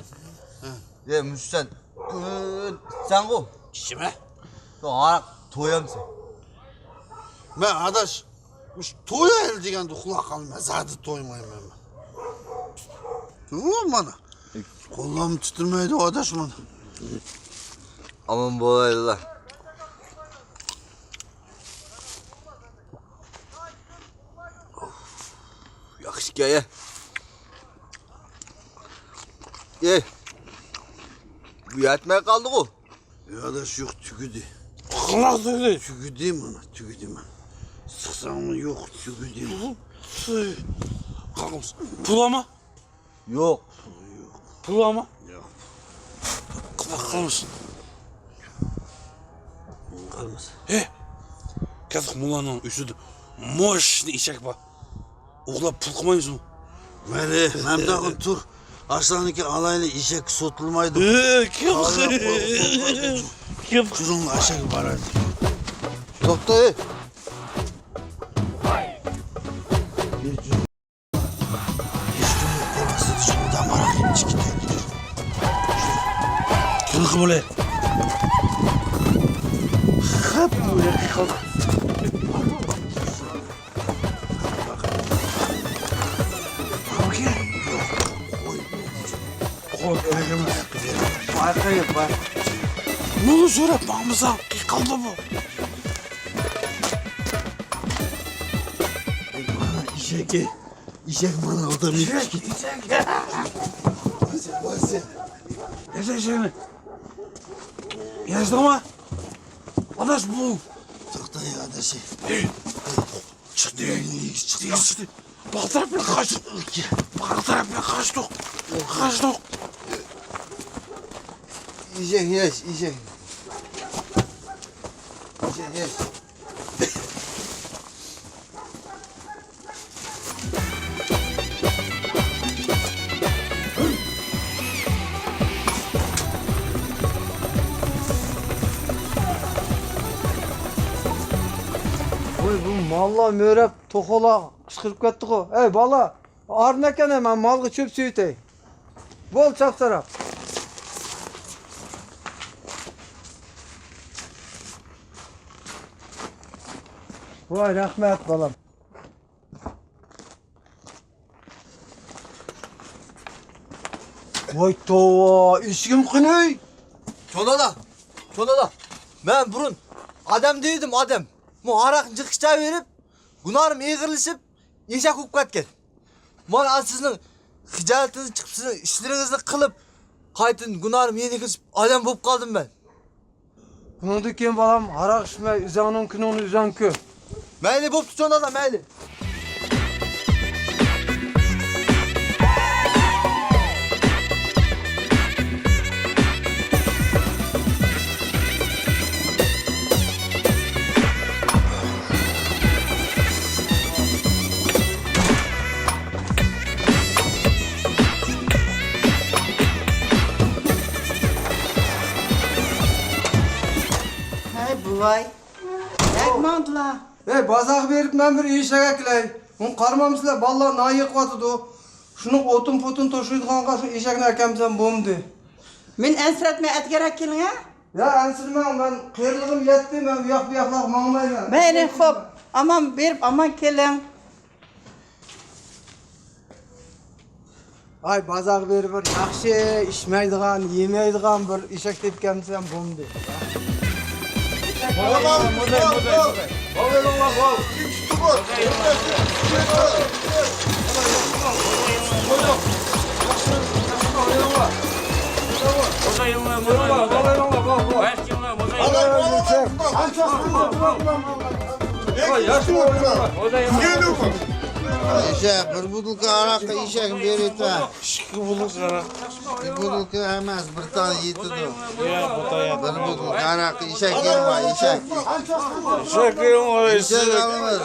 يە، مۇشۇ سەن. سەنغۇ. ئىچىمە. ھاراق تويامسەن؟ مەن، ئاداش، مۇشۇ تويايلى دېگەندە ئۇخلاپ قالىمەن، زادى تويمايمەن مەن. ئۇ مانا. قوللارمۇ تىترىمەيدۇ، ئاداش، مانا. ئامان بولايلى. ياخشى ئىكەن. ئېي، بۇ يەتمەي قالدىغۇ. يا ئاداش، يوق، تۈگىدى. قانداق تۈگىدى؟ تۈگىدى مانا، تۈگىدى مانا. سىقساڭمۇ يوق، تۈگىدى. قالغانمىسا؟ پۇل ئالما. يوق. يوق. پۇل بارمۇ؟ يوق. قالمىسۇن. قالمىسۇن. ھە! كەتتۇق، موللانىڭ ئۆيىدە موشنى ئېشەك بار. ئوغلاپ پۇل قىلمايمىزمۇ؟ مەيلى، مەمتاغۇن تۇر. ئاشۇلارنىڭكى ئالايلى ئېشەككە سوتۇلمايدۇ. ئە، كىم؟ كىم؟ تۇرۇڭ، ئەشەككە بارايلى. توختا، ئەي. قىلقى بولە. خەپ. قوي، كېرەك ئەمەس. بايقايىق، بايقايىق. نېمە سوراپ ماڭمىساڭ، قىيقالدى بۇ. ئېشەككە، ئېشەك مانا ئالدام. ئېشەك، ئېشەك. يازا ئېشەكنى. يازدىڭمۇ؟ ئاداش بۇ. توختا يا، ئاداشى. چىقتى. چىقتى، چىقتى. باغ تەرەپكە قاچتۇق. باغ تەرەپكە قاچتۇق. قاچتۇق. ئېشەك ياش، ئېشەك. ئېشەك ياش. ۋوي، بۇ ماللار مۆرەپ، توخۇلار قىچقىرىپ كەتتىغۇ. ئەي، بالا، ئارىنى ئەكەل، مەن مالغا چۆپ سېلىۋېتەي. بول، چاپساراپ. ۋاي، رەھمەت، بالام. ۋاي توۋا، ئىشىكىم قېنى؟ چوڭ دادا، چوڭ دادا، مەن بۇرۇن ئادەم دېيىدىم، ئادەم. مۇ ھاراقنى جىق ئىچەۋېرىپ، گۇناھىم ئېغىرلىشىپ، ئېشەك بولۇپ كەتكەن. مانا سىزنىڭ خىجالىتىڭىزنى چىقىپ، سىزنىڭ ئىشلىرىڭىزنى قىلىپ، قايتىدىن گۇناھىم يېنىكلىشىپ، ئادەم بولۇپ قالدىم مەن. بۇنىڭدىن كېيىن بالام، ھاراق ئىچمەي، ئۆزۈڭنىڭ كۈنۈڭنى ئۆزۈڭ كۆر. مەيلى، بوپتۇ، چوڭ دادا، مەيلى. ھەي، بوۋاي. نەگە ماڭدىلا؟ ھەي، بازارغا بېرىپ مەن بىر ئېشەك ئەكىلەي. مۇنى قارىمامسىلەر، بالىلار نان يېقىۋاتىدۇ. شۇنىڭ ئوتۇن-پوتۇن توشۇيدىغانغا شۇ ئېشەكنى ئەكەمسەم بولمىدى. مېنى ئەنسىرەتمەي ئەتىگەنرەك كېلىڭە. يا، ئەنسىرىمەڭ، مەن قېرىلىغۇم يەتتى، مەن ئۇياق-بۇياقلارغا ماڭمايمەن. مەيلى، خوپ، ئامان بېرىپ ئامان كېلىڭ. ھاي، بازارغا بېرىپ بىر ياخشى ئىچمەيدىغان، يېمەيدىغان بىر ئېشەك تېپىپ كەلمىسەم بولمىدى. ئېشەك، بىر بوتۇلكا ھاراققا ئېشەكنى بېرىۋېتىمەن. ئىككى بوتۇلكا ھاراق. ئىككى بوتۇلكا ئەمەس، بىر تال يېتىدۇ. يا، بۇ تاياق. بىر بوتۇلكا ھاراققا ئېشەك يەڭ بار، ئېشەك. ئېشەك يەڭ بار، ئېشەك ئېشەك. ئالىمىز.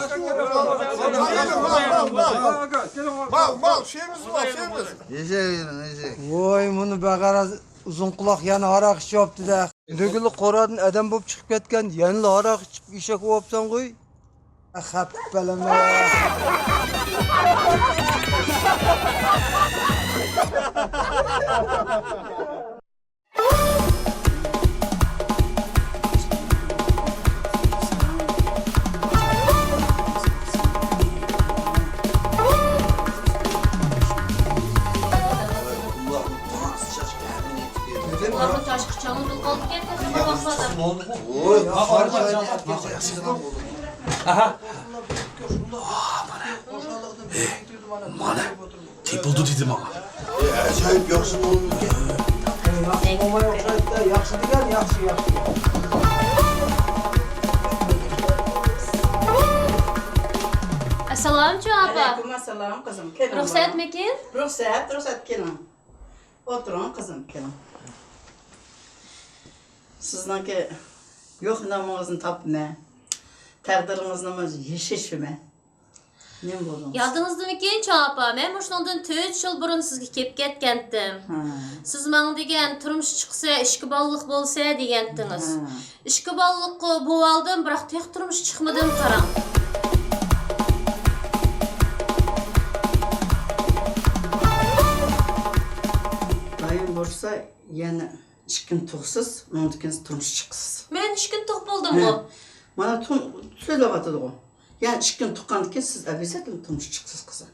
مال، مال، شېمىز بار، شېمىز. ئېشەك يېڭىڭ، ئېشەك. ۋوي، مۇنى بەغەرەز ئۇزۇن قۇلاق يەنە ھاراق ئىچىۋاپتۇ-دە. دۆگىلىك قورادىن ئادەم بولۇپ چىقىپ كەتكەن، يەنىلا ھاراق ئىچىپ ئېشەك بوۋاپسەن غۇي. خەپ بەلىمە. ئۇلارنىڭ تاشقى چاڭى بولۇپ قالدىكەن، تېخى بىر ۋاقىتلاردا. ئاھا. مانا، تېپىلدى دېدى ماڭا. ئەجايىپ ياخشى بولدى. ياخشى بولماي ئوخشايدۇ-دە، ياخشى دېگەن ياخشى، ياخشى. ئەسسالامۇ ئاپا. ئەلەيكۇم ئەسسالام قىزىم، كېلىڭ. رۇخسەتمىكىن؟ رۇخسەت، رۇخسەت، كېلىڭ. ئولتۇرۇڭ، قىزىم، كېلىڭ. سىزنىڭكى يوق نامىڭىزنى تاپىمەن. تەقدىرىڭىزنىمۇ يېشىشىمەن. نېمە بولدىڭىز؟ يادىڭىزدىمىكىن، چوڭ ئاپا؟ مەن مۇشۇنىڭدىن تۆت يىل بۇرۇن سىزگە كېلىپ كەتكەنتىم. ھە. سىز ماڭا دېگەن، تۇرمۇش چىقسا، ئىككى بالىلىق بولسا دېگەنتىڭىز. ھە. ئىككى بالىلىققا بوۋالدىم، بىراق تېخى تۇرمۇش چىقمىدىم، قاراڭ. دايىم بولسا يەنە ئىككىنى تۇغىسىز، ئۇنىڭدىن كېيىن تۇرمۇش چىقىسىز. مەن ئىككىنى تۇغۇپ بولدۇمغۇ؟ ھە. مانا تۇ-، سۆزلەۋاتىدىغۇ. يەنى ئىككىنى تۇغقاندىن كېيىن سىز ئەبەدەن تۇرمۇش چىقىسىز، قىزىم.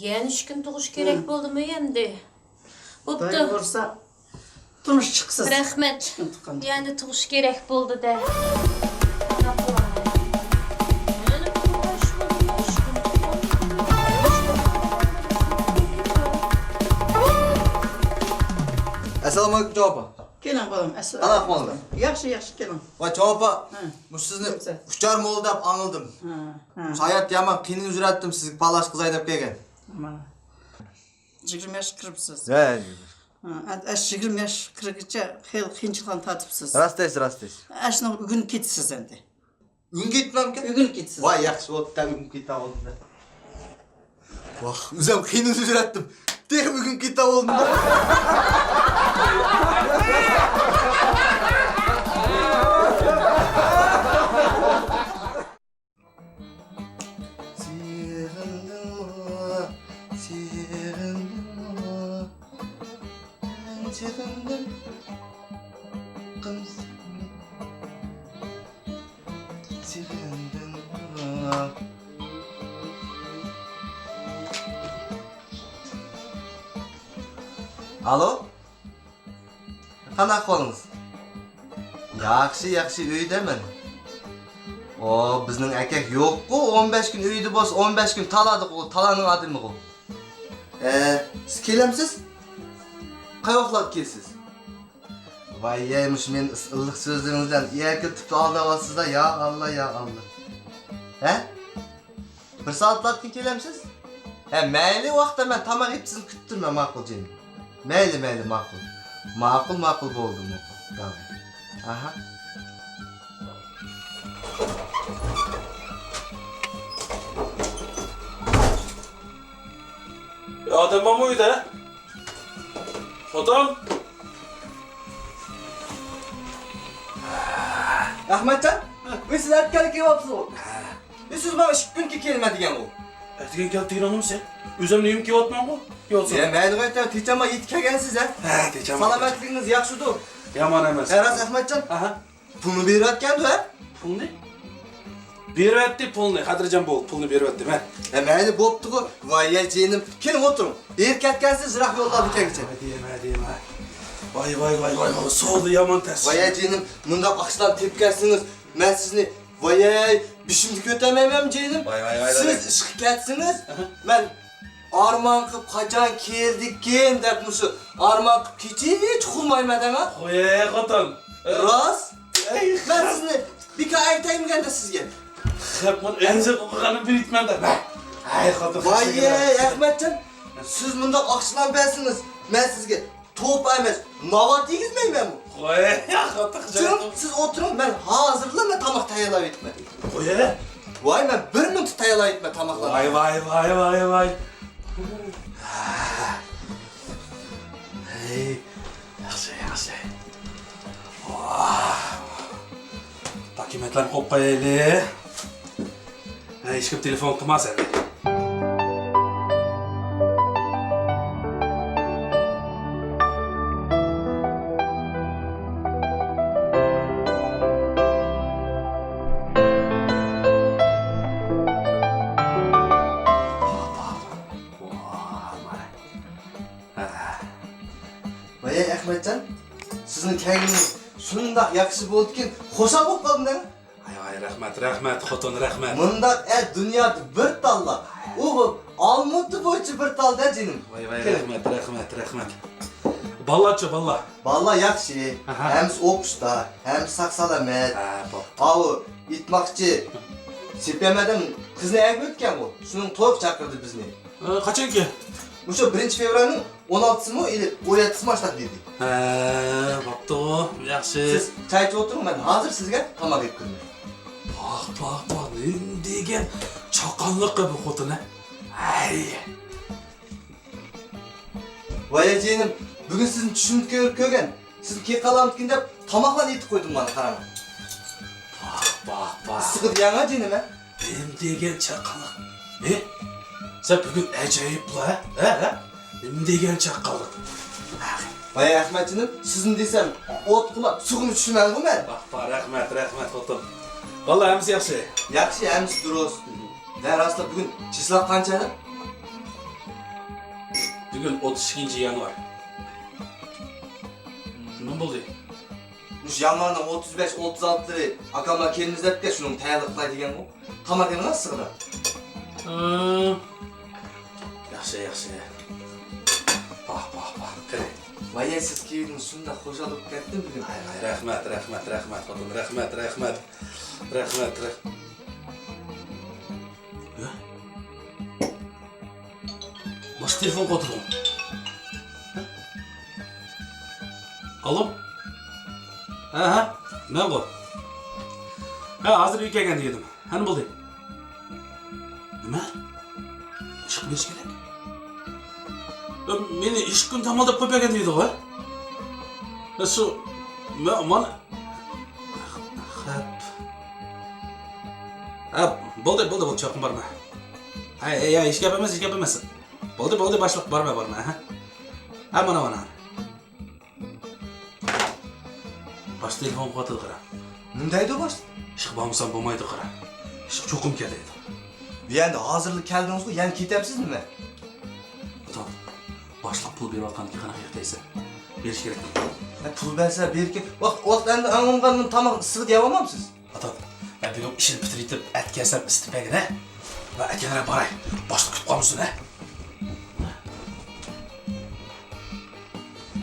يەنە ئىككىنى تۇغۇش كېرەك ھە. بولدىمۇ ئەمدى؟ بوپتۇ. دايىم بولسا تۇرمۇش چىقىسىز. رەھمەت. ئىككىنى تۇغقاندىن كېيىن. يەنە تۇغۇش كېرەك بولدى-دە. ئەسسالامۇئەلەيكۇم، چوڭ ئاپا. كېلىڭ، بالام، ئەسسالام. قانداق ئەھۋالىڭىز؟ ياخشى، ياخشى، كېلىڭ. ۋاي، چوڭ ئاپا، ھە. مۇشۇ سىزنى ئۇچار مول دەپ ئاڭلىدىم. ھە، ھە. شايات يامان قىينىلىپ يۈرەتتىم، سىزگە پالاش قىزاي دەپ كەلگەن. مانا. يىگىرمە ياشقا كىرىپسىز. ھە. ھە، ئەمدى ئاشۇ يىگىرمە ياشقا كىرگىچە خېلى قىيىنچىلىقلارنى تارتىپسىز. راست دەيسىز، راست دەيسىز. ئاشۇنى ئۆگىنىپ كېتىسىز ئەمدى. ئۆگىنىپ كېتىمەنمىكىن؟ ئۆگىنىپ كېتىسىز. ۋاي، ياخشى بوپتۇ، ئۆگىنىپ كېتىۋالدىم. ۋاھ، ئۆزۈم قىينىلىپ يۈرەتتىم. تېخىمۇ ئۆگىنىپ كېتىۋالدىم. سېغىندىڭمۇ، سېغىندىڭمۇ، مەن سېغىندىم. سېغىندىڭمۇ؟ ئالو؟ قانداق ئەھۋالىڭىز؟ ياخشى، ياخشى، ئۆيدە مەن. ئو، بىزنىڭ ئەركەك يوققۇ، ئون بەش كۈن ئۆيدە بولسا، ئون بەش كۈن تالادىغۇ، تالانىڭ ئادىمىغۇ. ئە، سىز كېلەمسىز؟ قاي ۋاقىتلاردا كېلىسىز؟ ۋاي يەي، مۇشۇ مېنىڭ ئىللىق سۆزلىرىڭىز بىلەن ئەركىلىتىپ ئالداۋاتسىز-دە، يا ئاللا، يا ئاللا. ھە؟ بىر سائەتلەردىن كېلەمسىز؟ ھە، مەيلى، ۋاقىتتا مەن تاماق يەپ سىزنى كۈتتۈرمەن، ماقۇل جېنىم. مەيلى، مەيلى، ماقۇل. ماقۇل، ماقۇل، بولدى، ماقۇل. داۋاي. ئاھا. ئادەم بارمۇ ئۆيدە؟ خوتۇن! ئەخمەتجان، ھە. ئۆي سىز ئەتىگەن كېلىۋاپسىزغۇ؟ ھە. ئۆي سىز ماڭا ئىككى كۈنكى كېلىمەن دېگەنغۇ. ئەتىگەن كەل دېگىنىڭ نېمىسى؟ ئۆزۈم نېمە كېلىۋاتىمەنغۇ؟ يوقسا. يا، مەيلى، تېچەما يېتىپ كەلگەنسىز، ھە؟ ھە، تېچەما. سالامەتلىكىڭىز ياخشىدۇ؟ يامان ئەمەس. ھە، راست، ئەخمەتجان. ئاھا. پۇلنى بېرىۋەتكەندۇ، ھە؟ پۇلنى؟ بېرىۋەتتى پۇلنى، خاتىرجەم بول، پۇلنى بېرىۋەتتىم، ھە. ھە، مەيلى، بوپتىغۇ. ۋاي، يا جېنىم، كېلىڭ ئولتۇرۇڭ. بېرىپ كەتكەنسىز، يىراق يوللاردىن كەلگۈچە. ھە، دېمە، دېمە. ۋاي، ۋاي، ۋاي، ۋاي، ۋاي، سودا يامان تەس. ۋاي، يا جېنىم، مۇنداق ئاقچىلارنى تېپىپ كەلسىڭىز، مەن سىزنى، ۋاي، بېشىمدىن كۆتەرمەيمەن، جېنىم. ۋاي، ۋاي، ۋاي، سىز ۋاي. ئىشقا كەتسىڭىز، ئەھە. مەن ئارمان قىلىپ قاچان كېلىدىكىن دەپ مۇشۇ ئارمان قىلىپ كېچىچە ئۇخلىمايمەن دەڭا. قوياي خوتۇن. راست. ئەي، مەن سىزنى بىكار ئەيتەيمىگەندە سىزگە. خەپ، مانا ئۆزى ئوقۇغاننى بىلىپمەن دە. ئەي خوتۇن. ۋاي، ئەخمەتجان، سىز مۇنداق ئاقچىلارنى بەرسىڭىز، مەن سىزگە توپا ئەمەس، ناۋات يېگۈزمەيمەنمۇ؟ قوياي خوتۇن. سىز ئولتۇرۇڭ، مەن ھازىرلا مەن تاماق تەييارلاپ ئېتىمەن. قوياي. ۋاي، مەن بىر مىنۇتتا تەييارلاپ ئېتىمەن تاماقلارنى. ۋاي، ۋاي، ۋاي، ۋاي، ۋاي. ھەي، ياخشى، ياخشى. ۋاھ. دوكۇمېنتلارنى قويۇپ قويايلى. ھەي، ھېچكىم تېلېفون قىلماس ئەمدى. ۋاي ئەخمەتجان، سىزنىڭ كەلگىنىڭىز شۇنداق ياخشى بولدىكىن، خۇشال بولۇپ قالدىم دەڭ. ۋاي، ۋاي، رەھمەت، رەھمەت، خوتۇن، رەھمەت. مۇنداق ئەر دۇنيادا بىر تاللا. ئۇ ئالمۇتا بويىچە بىر تالدا، جېنىم. ۋاي، ۋاي، كېلىڭ. رەھمەت، رەھمەت، رەھمەت. بالىلارچۇ، بالىلار؟ بالىلار ياخشى. ئاھا. ھەممىسى ئوقۇشتا، ھەممىسى ساق-سالامەت. ھە، بوپتۇ. ئاۋۇ، ئېيتماقچى، سېپىيە مەدەم قىزنى ئەگىۋەتكەنغۇ، شۇنىڭ تويغا چاقىردى بىزنى. ئە، قاچانكى؟ مۇشۇ بىرىنچى فېۋرالنىڭ ئون ئالتىسىمۇ ئېلىپ، ئون يەتتىسىمۇ ئاشتاق دېدى. ھە، بوپتۇ، ياخشى. سىز چاي ئىچىپ ئولتۇرۇڭ، مەن ھازىر سىزگە تاماق ئېلىپ كىرىمەن. پاھ، پاھ، پاھ، نېمە دېگەن چاققانلىق بۇ خوتۇن، ھە؟ ھەي. ۋاي جېنىم، بۈگۈن سىزنى چۈشۈمدە كۆرۈپ كۆرگەن. سىزنى كېيىن قالامدىكىن دەپ تاماقلارنى ئېتىپ قويدۇم مانا، قاراڭ. پاھ، پاھ، پاھ. ئىسسىقىدى يەڭە جېنىم، ھە؟ نېمە دېگەن چاققانلىق؟ ھە؟ سەن بۈگۈن ئەجايىپلا، ھە؟ ھە؟ نېمە دېگەن چاققانلىق؟ ۋاي ئەخمەت جېنىم، سىزنى دېسەم ئوت قۇلاپ سۇغىمۇ چۈشىمەنغۇ مەن. پاھ، پاھ، رەھمەت، رەھمەت خوتۇن. بالىلار ھەممىسى ياخشى؟ ياخشى، ھەممىسى دۇرۇس. ۋە راستلا بۈگۈن چىسلا قانچە؟ بۈگۈن ئوتتۇز ئىككىنچى يانۋار. نېمە بولدى؟ مۇشۇ يانۋارنىڭ ئوتتۇز بەش، ئوتتۇز ئالتىلىرى ئاكاملار كەلمىز دەپتىكەن، شۇنىڭ تەييارلىق قىلاي دېگەنغۇ. تاماق يەڭلار ئىسسىقىدا. ھىم. ياخشى، ياخشى. پاھ، پاھ، پاھ. قېنى. ۋاي، سىز كېلىپ شۇنداق خۇشال بولۇپ كەتتىم بۈگۈن. ۋاي، ۋاي، رەھمەت، رەھمەت، رەھمەت، خوتۇن، رەھمەت، رەھمەت. رەھمەت، رەھمەت. ھە؟ باشقا تېلېفون قىلىۋاتىدىغۇ. ئالو. ھە، ھە، مەنغۇ. ھە، ھازىر ئۆيگە كەلگەن دېگەنتىم. ھەنە بولدى. نېمە؟ ئىشقا بېرىش كېرەك. مېنى ئىش كۈنى تامال دەپ قويۇپ بەرگەن دېدىغۇ. ھە، شۇ، مە-، مانا. خەپ. ھە، بولدى، بولدى، بولدى، چوقۇم بارىمەن. ھە، ھە، ھە، ھېچ گەپ ئەمەس، ھېچ گەپ ئەمەس. بولدى، بولدى، باشلىق، بارىمەن، بارىمەن، ھە. ھە، مانا، مانا. باشلىق تېلېفون قىلىۋاتىدۇ، قارا. نېمە دەيدۇ باشلىق؟ ئىشقا بارمىسام بولمايدۇ، قارا. ئىشقا چوقۇم كېتەيدۇ. بۇ يەردە ھازىرلا كەلدىڭىزغۇ، يەنە كېتەمسىز نېمە؟ ئاتام، باشلىق پۇل بېرىۋاتقاندىكىن قانداق يېتەيسەن؟ بېرىش كېرەك. ھە، پۇل بەرسە بېرىپ كېت. ۋاقىت، ۋاقىت ئەمدى ئاڭلىغاندىن تاماق ئىسسىقىدە يەۋالمامسىز؟ ئاتام، مەن بۈگۈن ئىشنى پۈتتۈرۈۋېتىپ ئەتە كەلسەم ئىسسىتىپ بەرگىن، ھە؟ مەن ئەكەلگەن باراي. باشلىق كۈتۈپ قالمىسۇن، ھە؟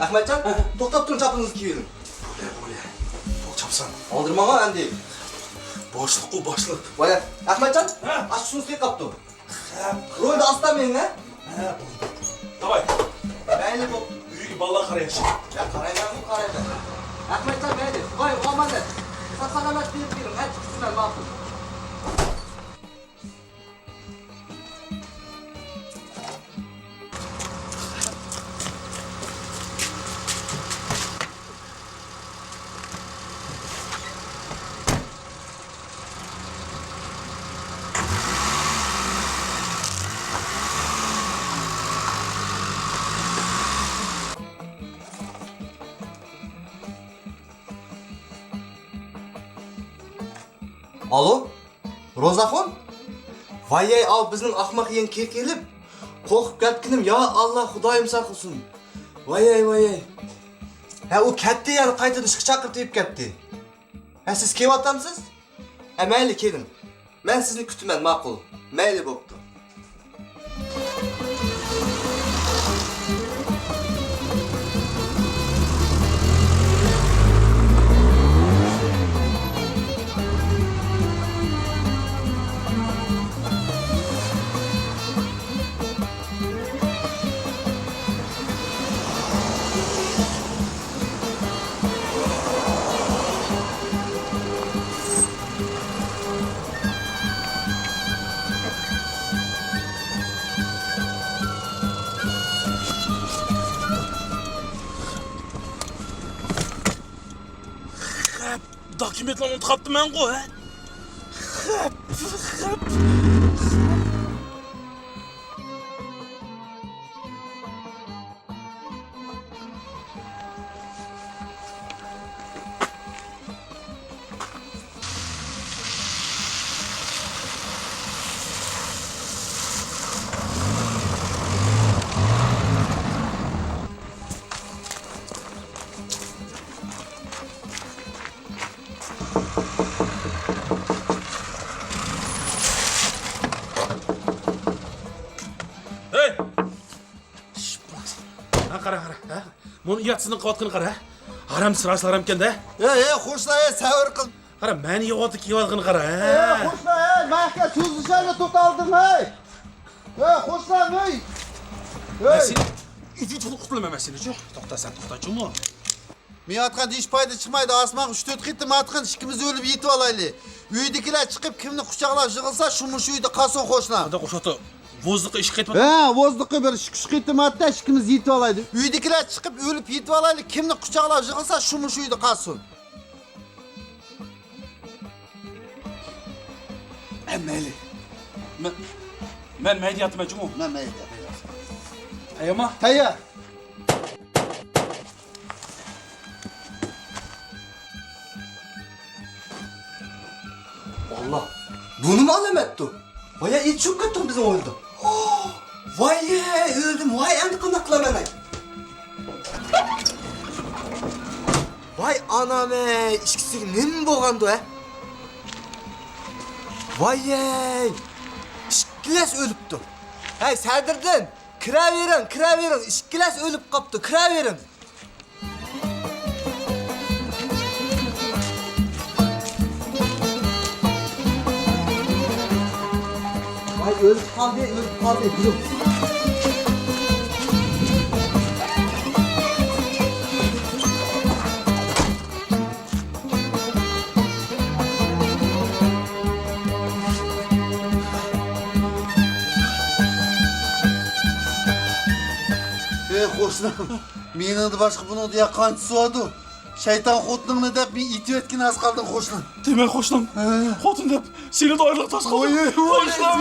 ئەخمەتجان، ھە؟ توختاپ تۇرۇڭ، چاپىنىڭىزنى كىيىۋېلىڭ. بولە، بولە. توك چاپسان. ئالدىرىماڭ ئەمدى. باشلىققۇ، باشلىق. ۋاي، ئەخمەتجان، ھە؟ ئاشۇ سۇڭسىز قاپتۇ. خەپ. رولدا ئاستا مېڭىڭ، ھە؟ ھە، بولدى. داۋاي. مەيلى، بوپتۇ. ئۆيگە بالىلار قارايدۇ. يا، قارايمەنمۇ، قارايمەن. ئەخمەتجان، مەيلى. ۋاي، ئامانەت. ساق-سالامەت بېرىپ كېلىڭ، ھە، كۈتىمەن، ماقۇل. ئالو، روزاخۇن؟ ۋايەي، ئاۋۇ بىزنىڭ ئاخماق يېڭى كېلىپ، قورقۇپ كەتكىنىم، يا ئاللا، خۇدايىم ساقلىسۇن. ۋايەي، ۋايەي. ھە، ئۇ كەتتى، يەنە قايتىدىن ئىشقا چاقىرىپ دېيىپ كەتتى. ھە، سىز كېلىۋاتامسىز؟ ھە، مەيلى، كېلىڭ. مەن سىزنى كۈتىمەن، ماقۇل. مەيلى، بوپتۇ. خەپ، دوكۇمېنتلارنى ئۇنتۇپ قاپتىمەنغۇ، ھە؟ خەپ، خەپ. ھەي! ھە، قارا، قارا، ھە؟ مۇنۇ ياتسىنىڭ قىلىۋاتقىنىنى قارا، ھە؟ ھارامسىز، راست ھارامكەن-دە. ھەي، ھەي، خوشلا، ھەي، سەۋر قىل. قارا، مەن يوغانتى كىيىۋالغىنى قارا، ھە؟ ھەي، خوشلا، ھەي، مەھكە سۆزلىشەرنى تۇتالدىڭ، ھەي. ھەي، خوشلا، ھەي. ھەي. مەن سېنى، ئىدىيەت بولۇپ قۇتۇلىمەن مەن سېنىچۇ. توختا سەن، توختا جۇمۇ. مېڭىۋاتقان ھېچ پايدا چىقمايدۇ، ئاسمانغا ئۈچ تۆت قېتىم ئاتقىن، ئىككىمىز ئۆلۈپ يېتىۋالايلى. ئۆيدىكىلەر چىقىپ كىمنى قۇچاقلاپ يىغلىسا، شۇمۇ شۇ ئۆيدە قالسۇن، قوشنام. قانداق ئوخشاپتۇ؟ ۋوزدۇققا ئىشىق قېتىپ ھە، ۋوزدۇققا بىر ئىككى ئۈچ قېتىم ئاتتى، ئىككىمىز يېتىۋالايلى. ئۆيدىكىلەر چىقىپ ئۆلۈپ يېتىۋالايلى، كىمنى قۇچاقلاپ يىغلىسا، شۇمۇ شۇ ئۆيدە قالسۇن. ئە، مەيلى. مەن، مەن مەيدە ياتىمەن جۇمۇ. مەن مەيدە. تەييارمۇ؟ تەييار. ۋاللا، بۇنىمۇ ئالامەتتۇ. ۋاي، ئېيتىشىپ كەتتىڭ بىزنىڭ ئويۇندا. ۋاي، ئۆلدۈم. ۋاي، ئەمدى قانداق قىلىمەن مەن؟ ۋاي ئانام ئەي، ئىككىسىگە نېمە بولغاندۇ ھە؟ ۋاي ئەي، ئىككىلەس ئۆلۈپتۇ. ھەي سەدىردىن، كىرەۋېرىڭ، كىرەۋېرىڭ، ئىككىلەس ئۆلۈپ قاپتۇ، كىرەۋېرىڭ. ۋاي ئۆلۈپ قالدى، ئۆلۈپ قالدى. ئەي قوشنام، مېنىڭدە باشقا بۇنىڭدا ياققانچىسى بارىدۇ. شەيتان خوتۇنۇڭنى دەپ مېنى ئېتىۋەتكىلى ئاز قالدىڭ قوشنام. دېمە قوشنام، ھە. خوتۇن دەپ سېنى ئايرىلىپ تاس قالدىم. ۋوي، قوشنام.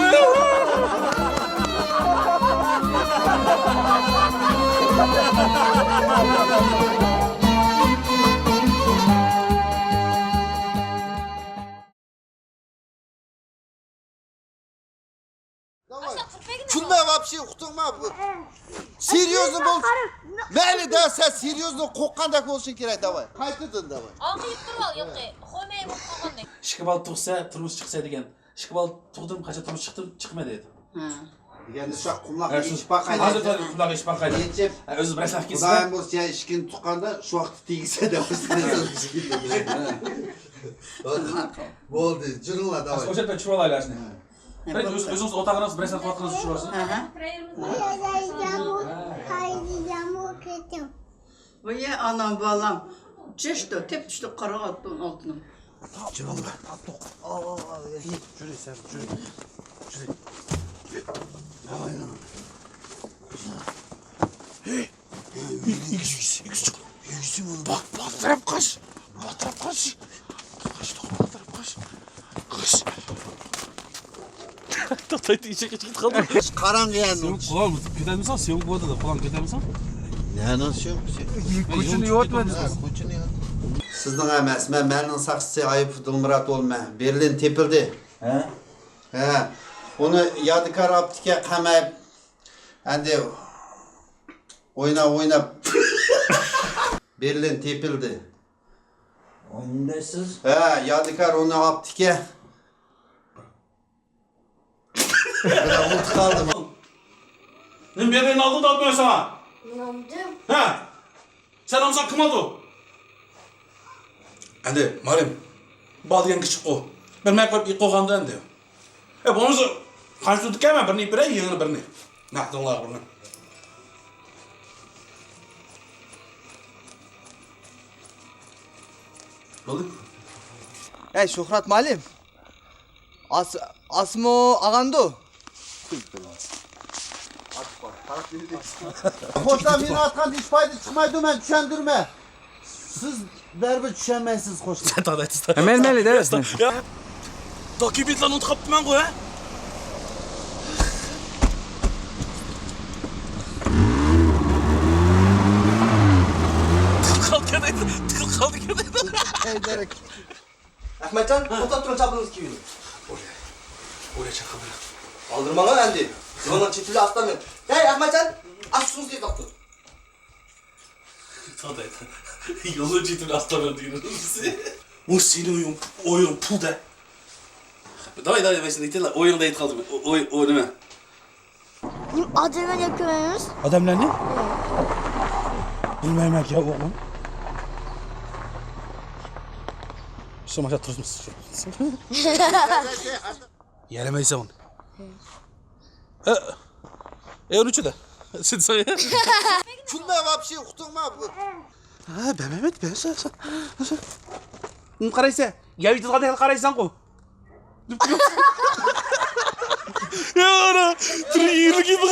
كۈلمە ۋاپشې، ئۇقتۇڭما؟ سېريوزنو بول. مەيلى دە، سەن سېريوزنو قورققاندەك بولۇشۇڭ كېرەك، داۋاي. قايتىدىن، داۋاي. ئاڭغا يۇتتۇرۇۋال، ياقى. خومەي بولۇپ قالغاندەك. ئىككى بالا تۇغسا، تۇرمۇش چىقسا دېگەن. ئىككى بالا تۇغدۇم، قاچان تۇرمۇش چىقتىم، چىقما دەيدۇ. ھە. دېگەندە شۇ قۇملاق ھە، شۇ ئېچىپ باقاي ھازىر دېسە. قۇملاق ئېچىپ باقاي. ئېچىپ، ھە، ئۆزى بىر ئەسلەپ كېسىپ. خۇدايىم بولسا، يا ئىشىكىنى تۇغقاندا شۇ ۋاقىتتا تېگىسە دەپ. بولدى، جۈرۈڭلار، داۋاي. ئوشۇ يەردە چۈشۈرۈۋالايلى شۇنى. ھە. بىر ئۆز-، ئۆزىڭىز ئوتاقىڭىز بىر ئەسلەپ قىلىۋاتقىنىڭىزنى چۈشۈرۈۋالسىڭىز. ئاھا. ۋاي ئانام بالام، چۈشتى، تېپىشتى، قارىغاتتىن ئالتۇنۇم. جىمىڭ بار. جۈرى سەن، جۈرى. جۈرى. ھەي، ئىگىسى، ئىگىسى، ئىگىسى چىقتى. ئىگىسى بۇ. باتراپ قاچ. باتراپ قاچ. قاچ، باتراپ قاچ. قاچ. توختايتتى، ئىچىگە كېتىپ قالدى. قاراڭغۇ يەنى. سېۋىق قولام كۆتەرمىسەڭ، سېۋىق بولىدۇ، قولام كۆتەرمىسەڭ. نەنىڭ سېۋىقى؟ كوچىنى يوتمىدى. ھە، كوچىنى يوت. سىزنىڭ ئەمەس، مەن، مەننىڭ ساقچىسى ئايۇپ دىلمۇرات بولىمەن. بېرلىن تېپىلدى. ھە؟ ھە. ئۇنى يادىكار ئاپتىكەن قاماپ. ئەندى ئويناپ، ئويناپ. بېرلىن تېپىلدى. ئۇندايسىز. ھە، يادىكار ئۇنى ئاپتىكەن. بىراق ئۇنتۇپ قالدىم. نېمە بېرلىننى ئالدىڭ دەۋاتىمەن ساڭا؟ مەن ئالمىدىم. ھە؟ سەن ئالمىساڭ كىم ئالىدۇ؟ ئەندى مارىم، بال دېگەن كىچىكقۇ. بىر مەن قويۇپ يىق قويغاندا ئەندى. ئە، بولمىسا قانچە تۇرىدىكەن، مەن بىرنى ئېلىپ بېرەي، يېڭىنى بىرنى. نەق دىڭلار بۇرنى. بولدى. ئەي شۆھرەت مۇئەللىم. ئاس-، ئاسمۇ ئاغاندۇ؟ قوشنا مېنى ئاتقان ھېچ پايدا چىقمايدۇ، مەن چۈشەندۈرمە. سىز بەرىبىر چۈشەنمەيسىز، قوشنا. سەن تاغدا ئېيتىسىز. مەن مەيلى دەۋەتسىز. يا، دوكۇمېنتلارنى ئۇنتۇپ قاپتىمەنغۇ، ھە؟ تىقىلىپ قالدىكەن، تىقىلىپ قالدىكەن. ئەخمەتجان، توختاپ تۇرۇڭ، چاپىنىڭىزنى كىيىۋېلىڭ. ئويلا، ئويلا، چاقىرماڭ. ئالدىرىماڭ ئەمدى. يولنىڭ چېتىدە ئاستان مەن. ھەي، ئەخمەتجان، ئاچقۇچىڭىزنى يېتىپ قاپتۇ. يولنىڭ چېتىدە ئاستان مەن دېگىنىڭىز. ئۇ سېنىڭ ئويۇڭ، ئويۇڭ پۇل دە. داۋاي، داۋاي، مەن سېنى ئېيتايلا، ئويۇڭدا ئېيتىپ قالدىم. ئوي، ئوي نېمە؟ ئادەملەرنى يەپ كۆرمەيمىز. ئادەملەرنى؟ بىلمەيمەن يا ئوغلۇم. شۇ ماشا تۇرسىمىز. يەلىمەيسەن ئۇنى. ئە، ئە، ئۇنى چۈدە. سىدسايە. بۇندا ۋاپشى ئۇقتۇڭما بۇ؟ ھە، بەمەمەت، بەسە. نېمە قارايسەن؟ ياۋ يېتىدىغاندەك قارايسەنغۇ. يا ئانا، تۈرگە يېرىلگەن بۇ.